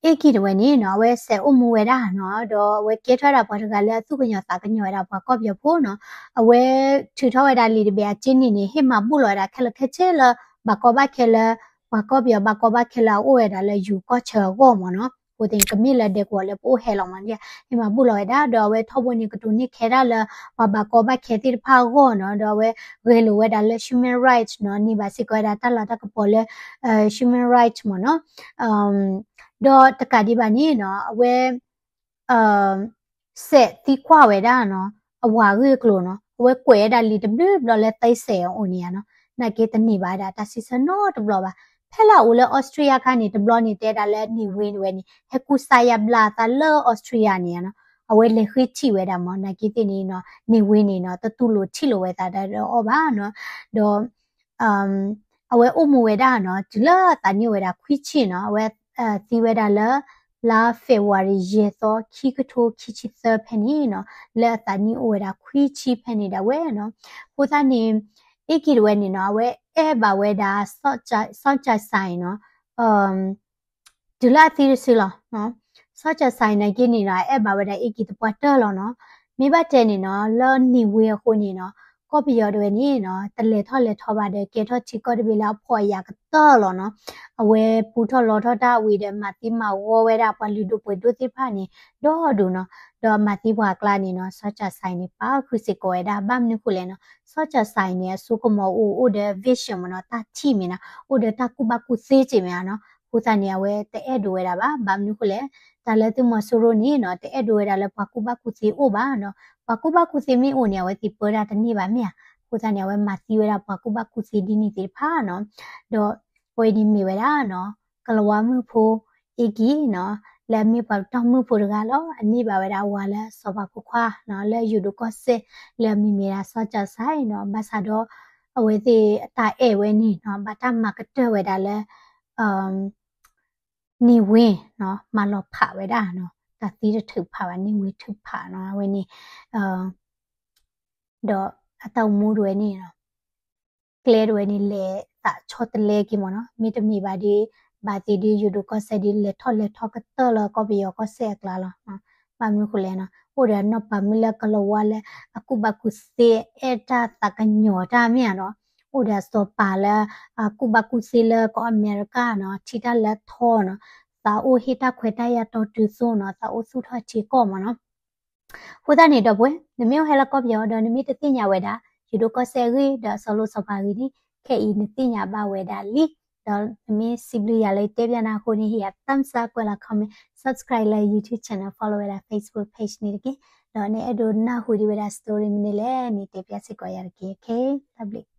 အ့ၣ်ကံၢ်တဝဲန့ၣ်နီၤ အဝဲစဲးအိၣ်မူဝဲဒၣ်နီၤ, ဒီးအဝဲကဲထီၣ်ဝဲဒၣ်ပှၤတဂၤလၢအသူၣ်ကညီၤသးကညီၤဝဲဒၣ်ပှၤကီၢ်ပယီၤဖိနီၤ. အဝဲထုးထီၣ်ဝဲဒၣ်လံာ်တဘ့ၣ်အစ့န့ၣ်န့ၣ် ဟ့ၣ်မၤဘူၣ်လီၤဝဲဒၣ်ခဲလၢာ်ခဲဆ့လၢ ဘၣ်ကီဘၣ်ခဲလၢ ပှၤကီၢ်ပယီၤဘၣ်ကီဘၣ်ခဲလၢအအိၣ်ဝဲဒၣ်လၢယိၤကီၢ်ဆၢအဂီၢ်မ့ၢ်နီၤ. အဃိသတးန့ၣ် ကမ့ၢ်လၢဒဲကဝီၤလၢပအိၣ်ဟဲလီၤမ့ၢ်နီၤ, ဟ့ၣ်မၤဘူၣ်လီၤဝဲဒၣ်, ဒီးအဝဲထီဘိန့ၣ် ကတိၤန့ၢ်ခဲဒၣ်လၢ ပှၤဘၣ်ကီဘၣ်ခဲသ့ၣ်တဖၣ်အဂီၢ်နီၤ, ဒီးအဝဲဂဲၤလိာ်ဝဲဒၣ်လၢ human rights နီၤ, န့ၢ်ဘၣ်စ့ၢ်ကီးဝဲဒၣ်တၢ်လၤတၢ်ကပီၤလၢ human rights မ့ၢ်နီၤ. ဒီးတကးဒံးဘၣ်န့ၣ်နီၤ အဝဲ စဲးသံကွၢ်ဝဲဒၣ်နီၤ, အဝၤဂ့ၢ်ကျိၤနီၤ, အဝဲကွဲးဝဲဒၣ်လံာ်တဘျုးဘျီလၢသဲစဲးအအိၣ်န့ၣ်နီၤ, နာ်က့တန့ၢ်ဘၣ်ဝဲဒၣ်တၢ်စံးဆၢနီတဘျီဘၣ်. ဖဲလၢအအိၣ်လၢ Austria ခါန့ၣ် တဘျီန့ၣ် တဲဒၣ်လၢန့ၢ်ဝ့န့ၣ်ဝဲန့ၣ် ဟဲကူစါယါဘျါအသးလၢ Austria န့ၣ်နီၤ, အဝဲလဲၤဃ့ထံၣ်ဝဲဒၣ်မ့ၢ် နာ်က့သ့ၣ်န့ၣ်နီၤ, န့ၢ်ဝ့န့ၣ်နီၤ တတူၢ်လိာ်ထံၣ်လိာ်ဝဲသးဒီးအီၤဘၣ်နီၤ. ဒီး အဝဲအိၣ်မူဝဲဒၣ်နီၤ တုၤလၢအသးနံၣ်အိၣ်ဝဲဒၣ်ခွံဆံနီၤ, အဝဲသံဝဲဒၣ်လၢ လါ February ယဲၢ်သီ ခံကထိခံဆံသၢဖဲန့ၣ်နီၤ, လၢအသးနံၣ်အိၣ်ဝဲဒၣ်ခွံဆံဖဲန့ၣ်ဒၣ်ဝဲနီၤ. အဃိသတးန့ၣ် အ့ၣ်ကံၢ်တဝဲန့ၣ်နီၤ အဝဲအဲၣ်ဘၣ်ဝဲဒၣ် စီၤကၠၣ်စဲးနီၤ တုၤလၢအသံတစုလီၤ. စီၤကၠၣ်စဲးနာ်က့န့ၣ်နီၤ အအဲၣ်ဘၣ်ဝဲဒၣ်အ့ၣ်ကံၢ်သပှၢ်တၢၢ်လီၤနီၤ. မ့ၢ်ဘၣ်တဲန့ၣ်နီၤ လၢန့ၢ်ဝ့အဃိန့ၣ်နီၤ ကီၢ်ပယီၤတဝဲန့ၣ်နီၤ တလဲၤထီၣ်လဲၤထီဘၣ်ဒီး ကဲထီၣ်ထံကီၢ်တဘ့ၣ်လၢအဖှီၣ်အယာ်ကတၢၢ်လီၤနီၤ. အဝဲပူထီၣ်လီထီၣ်တၢ်ဝံၤဒီး မၤသံမၤဝီဝဲဒၣ်ပှၤလုၢ်ဒိၣ်ပှ့ၤဒိၣ်သ့ၣ်တဖၣ်န့ၣ် ဒီဒူၣ်နီၤ. ဒီးမၤသံပှၤအကျါန့ၣ်နီၤ စီၤကၠၣ်စဲးန့ၣ် ပာ်ဃုာ်စ့ၢ်ကီးဝဲဒၣ် ဘၣ်မနုၤဃိလဲၣ်နီၤ. စီၤကၠၣ်စဲးန့ၣ် အစိကမီၤအိၣ် အိၣ်ဒီး vision မ့ၢ်နီၤ တၢ်ထံၣ်မ့ၢ်နီၤ အိၣ်ဒီးတၢ်ကူၣ်ဘၣ်ကူၣ်သ့က့ၤမ့ၢ်နီၤ. အဃိသတးန့ၣ် အဝဲတအဲၣ်ဒိးဝဲဒၣ်ဘၣ်. ဘၣ်မနုၤဃိလဲၣ် တၢ်လၢသုးမီၤစိရိၤန့ၣ်နီၤ တအဲၣ်ဒိးဝဲဒၣ်လၢပှၤကူၣ်ဘၣ်ကူၣ်သ့အိၣ်ဘၣ်နီၤ. ပှၤကူၣ်ဘၣ်ကူၣ်သ့မ့ၢ်အိၣ်န့ၣ် အဝဲသ့ၣ်ပၢတၢ်တန့ၢ်ဘၣ်မ့ၢ်ဧါ. အဃိသတးန့ၣ် အဝဲမၤသံဝဲဒၣ်ပှၤကူၣ်ဘၣ်ကူၣ်သ့ဒ်န့ၣ်သ့ၣ်တဖၣ်နီၤ. ဒီးအဝဲန့ၣ်မ့ၢ်ဝဲဒၣ်နီၤ ကလၤဝါမုၣ်ဖိ အ့ၣ်ကံၢ်နီၤ လၢအမ့ၢ်ပှၤပတီၢ်မုၣ်ဖိတဂၤလီၤ. အန့ၢ်ဘၣ်ဝဲဒၣ်အဝၤလၢစီၤပၤဖိခွါနီၤ လၢယိၤဒိၣ်ကီၢ်စဲၣ် လၢအမံၤမ့ၢ်ဒၣ်စီၤကၠၣ်စဲးနီၤ. ဘၣ်ဆၣ်ဒီး အဝဲသ့ၣ်အတၢ်အဲၣ်ဝဲန့ၣ်နီၤ ဘၣ်တၢ်မၤကတၢၢ်ဝဲဒၣ်လၢ န့ၢ်ဝ့နီၤ မၤလီၤဖးဝဲဒၣ်နီၤ တၢ်သံတထုးဖးဘၣ် န့ၢ်ဝ့ထုးဖးနီၤ အဝဲန့ၣ် ဒီးအတၢ်အိၣ်မူတဝဲန့ၣ်နီၤ ကျဲတဝဲန့ၣ် လဲၤသးဆီတလဲက့ၤမ့ၢ်နီၤ မ့တမ့ၢ်ဘၣ်ဒီး ဘၣ်သ့ၣ်ဒီးယိၤဒိၣ်ကီၢ်စဲၣ်ဒီး လဲၤထီၣ်လဲၤထီကတၢၢ်လၢကီၢ်ပယီၤကီၢ်စဲၣ်အကျါလီၤ. ဘၣ်မနုၤဃိလဲၣ်နီၤ အိၣ်ဒီးအနီၢ်ပၤမုၣ်လၢကလၤဝါလၢ အကူၣ်ဘၣ်ကူၣ်သ့ အဲၣ်တၢ်သးကညီၤတၢ်မ့ၢ်ဧါနီၤ အိၣ်ဒီးအစီၤပၤလၢ အကူၣ်ဘၣ်ကူၣ်သ့လၢကီၢ်အမဲရကၤနီၤ ထံၣ်တၢ်လၢထီနီၤ သးအိၣ်ဟ့ၣ်တၢ်ခွဲးတၢ်ယာ်တီတုၤသိနီၤ သးအိၣ်သူၣ်ထီၣ်ထံကီၢ်မ့ၢ်နီၤ. အဃိသတးန့ၣ် ဒီပုၢ်ဝဲၢ် နမ့ၢ်အိၣ်ဟဲလၢကီၢ်ပယီၤဒီး နမ့ၢ်တသ့ၣ်ညါဝဲဒၣ် ယိၤဒိၣ်ကီၢ်စဲၣ်အဂ့ၢ် ဒီးအစီၤလိၣ်စီၤပၤအဂ့ၢ်န့ၣ် ခဲအံၤနသ့ၣ်ညါဘၣ်ဝဲဒၣ်လံ. ဒီးနမ့ၢ်စံးဘျုးယၤလၢယတဲပျးနၤအဃိန့ၣ် ဟ့ၣ်ယၤ thumbs up ကွဲးလီၤ comment subscribe လၢ YouTube channel follow ဝဲဒၣ် Facebook page န့ၣ်တက့ၢ်. ဒီးနအဲၣ်ဒိးနၢ်ဟူဒံးဝဲဒၣ် story မနုၤလဲၣ်န့ၣ် တဲပျးစ့ၢ်ကီးယၤတက့ၢ်. တၢ်ဘျုး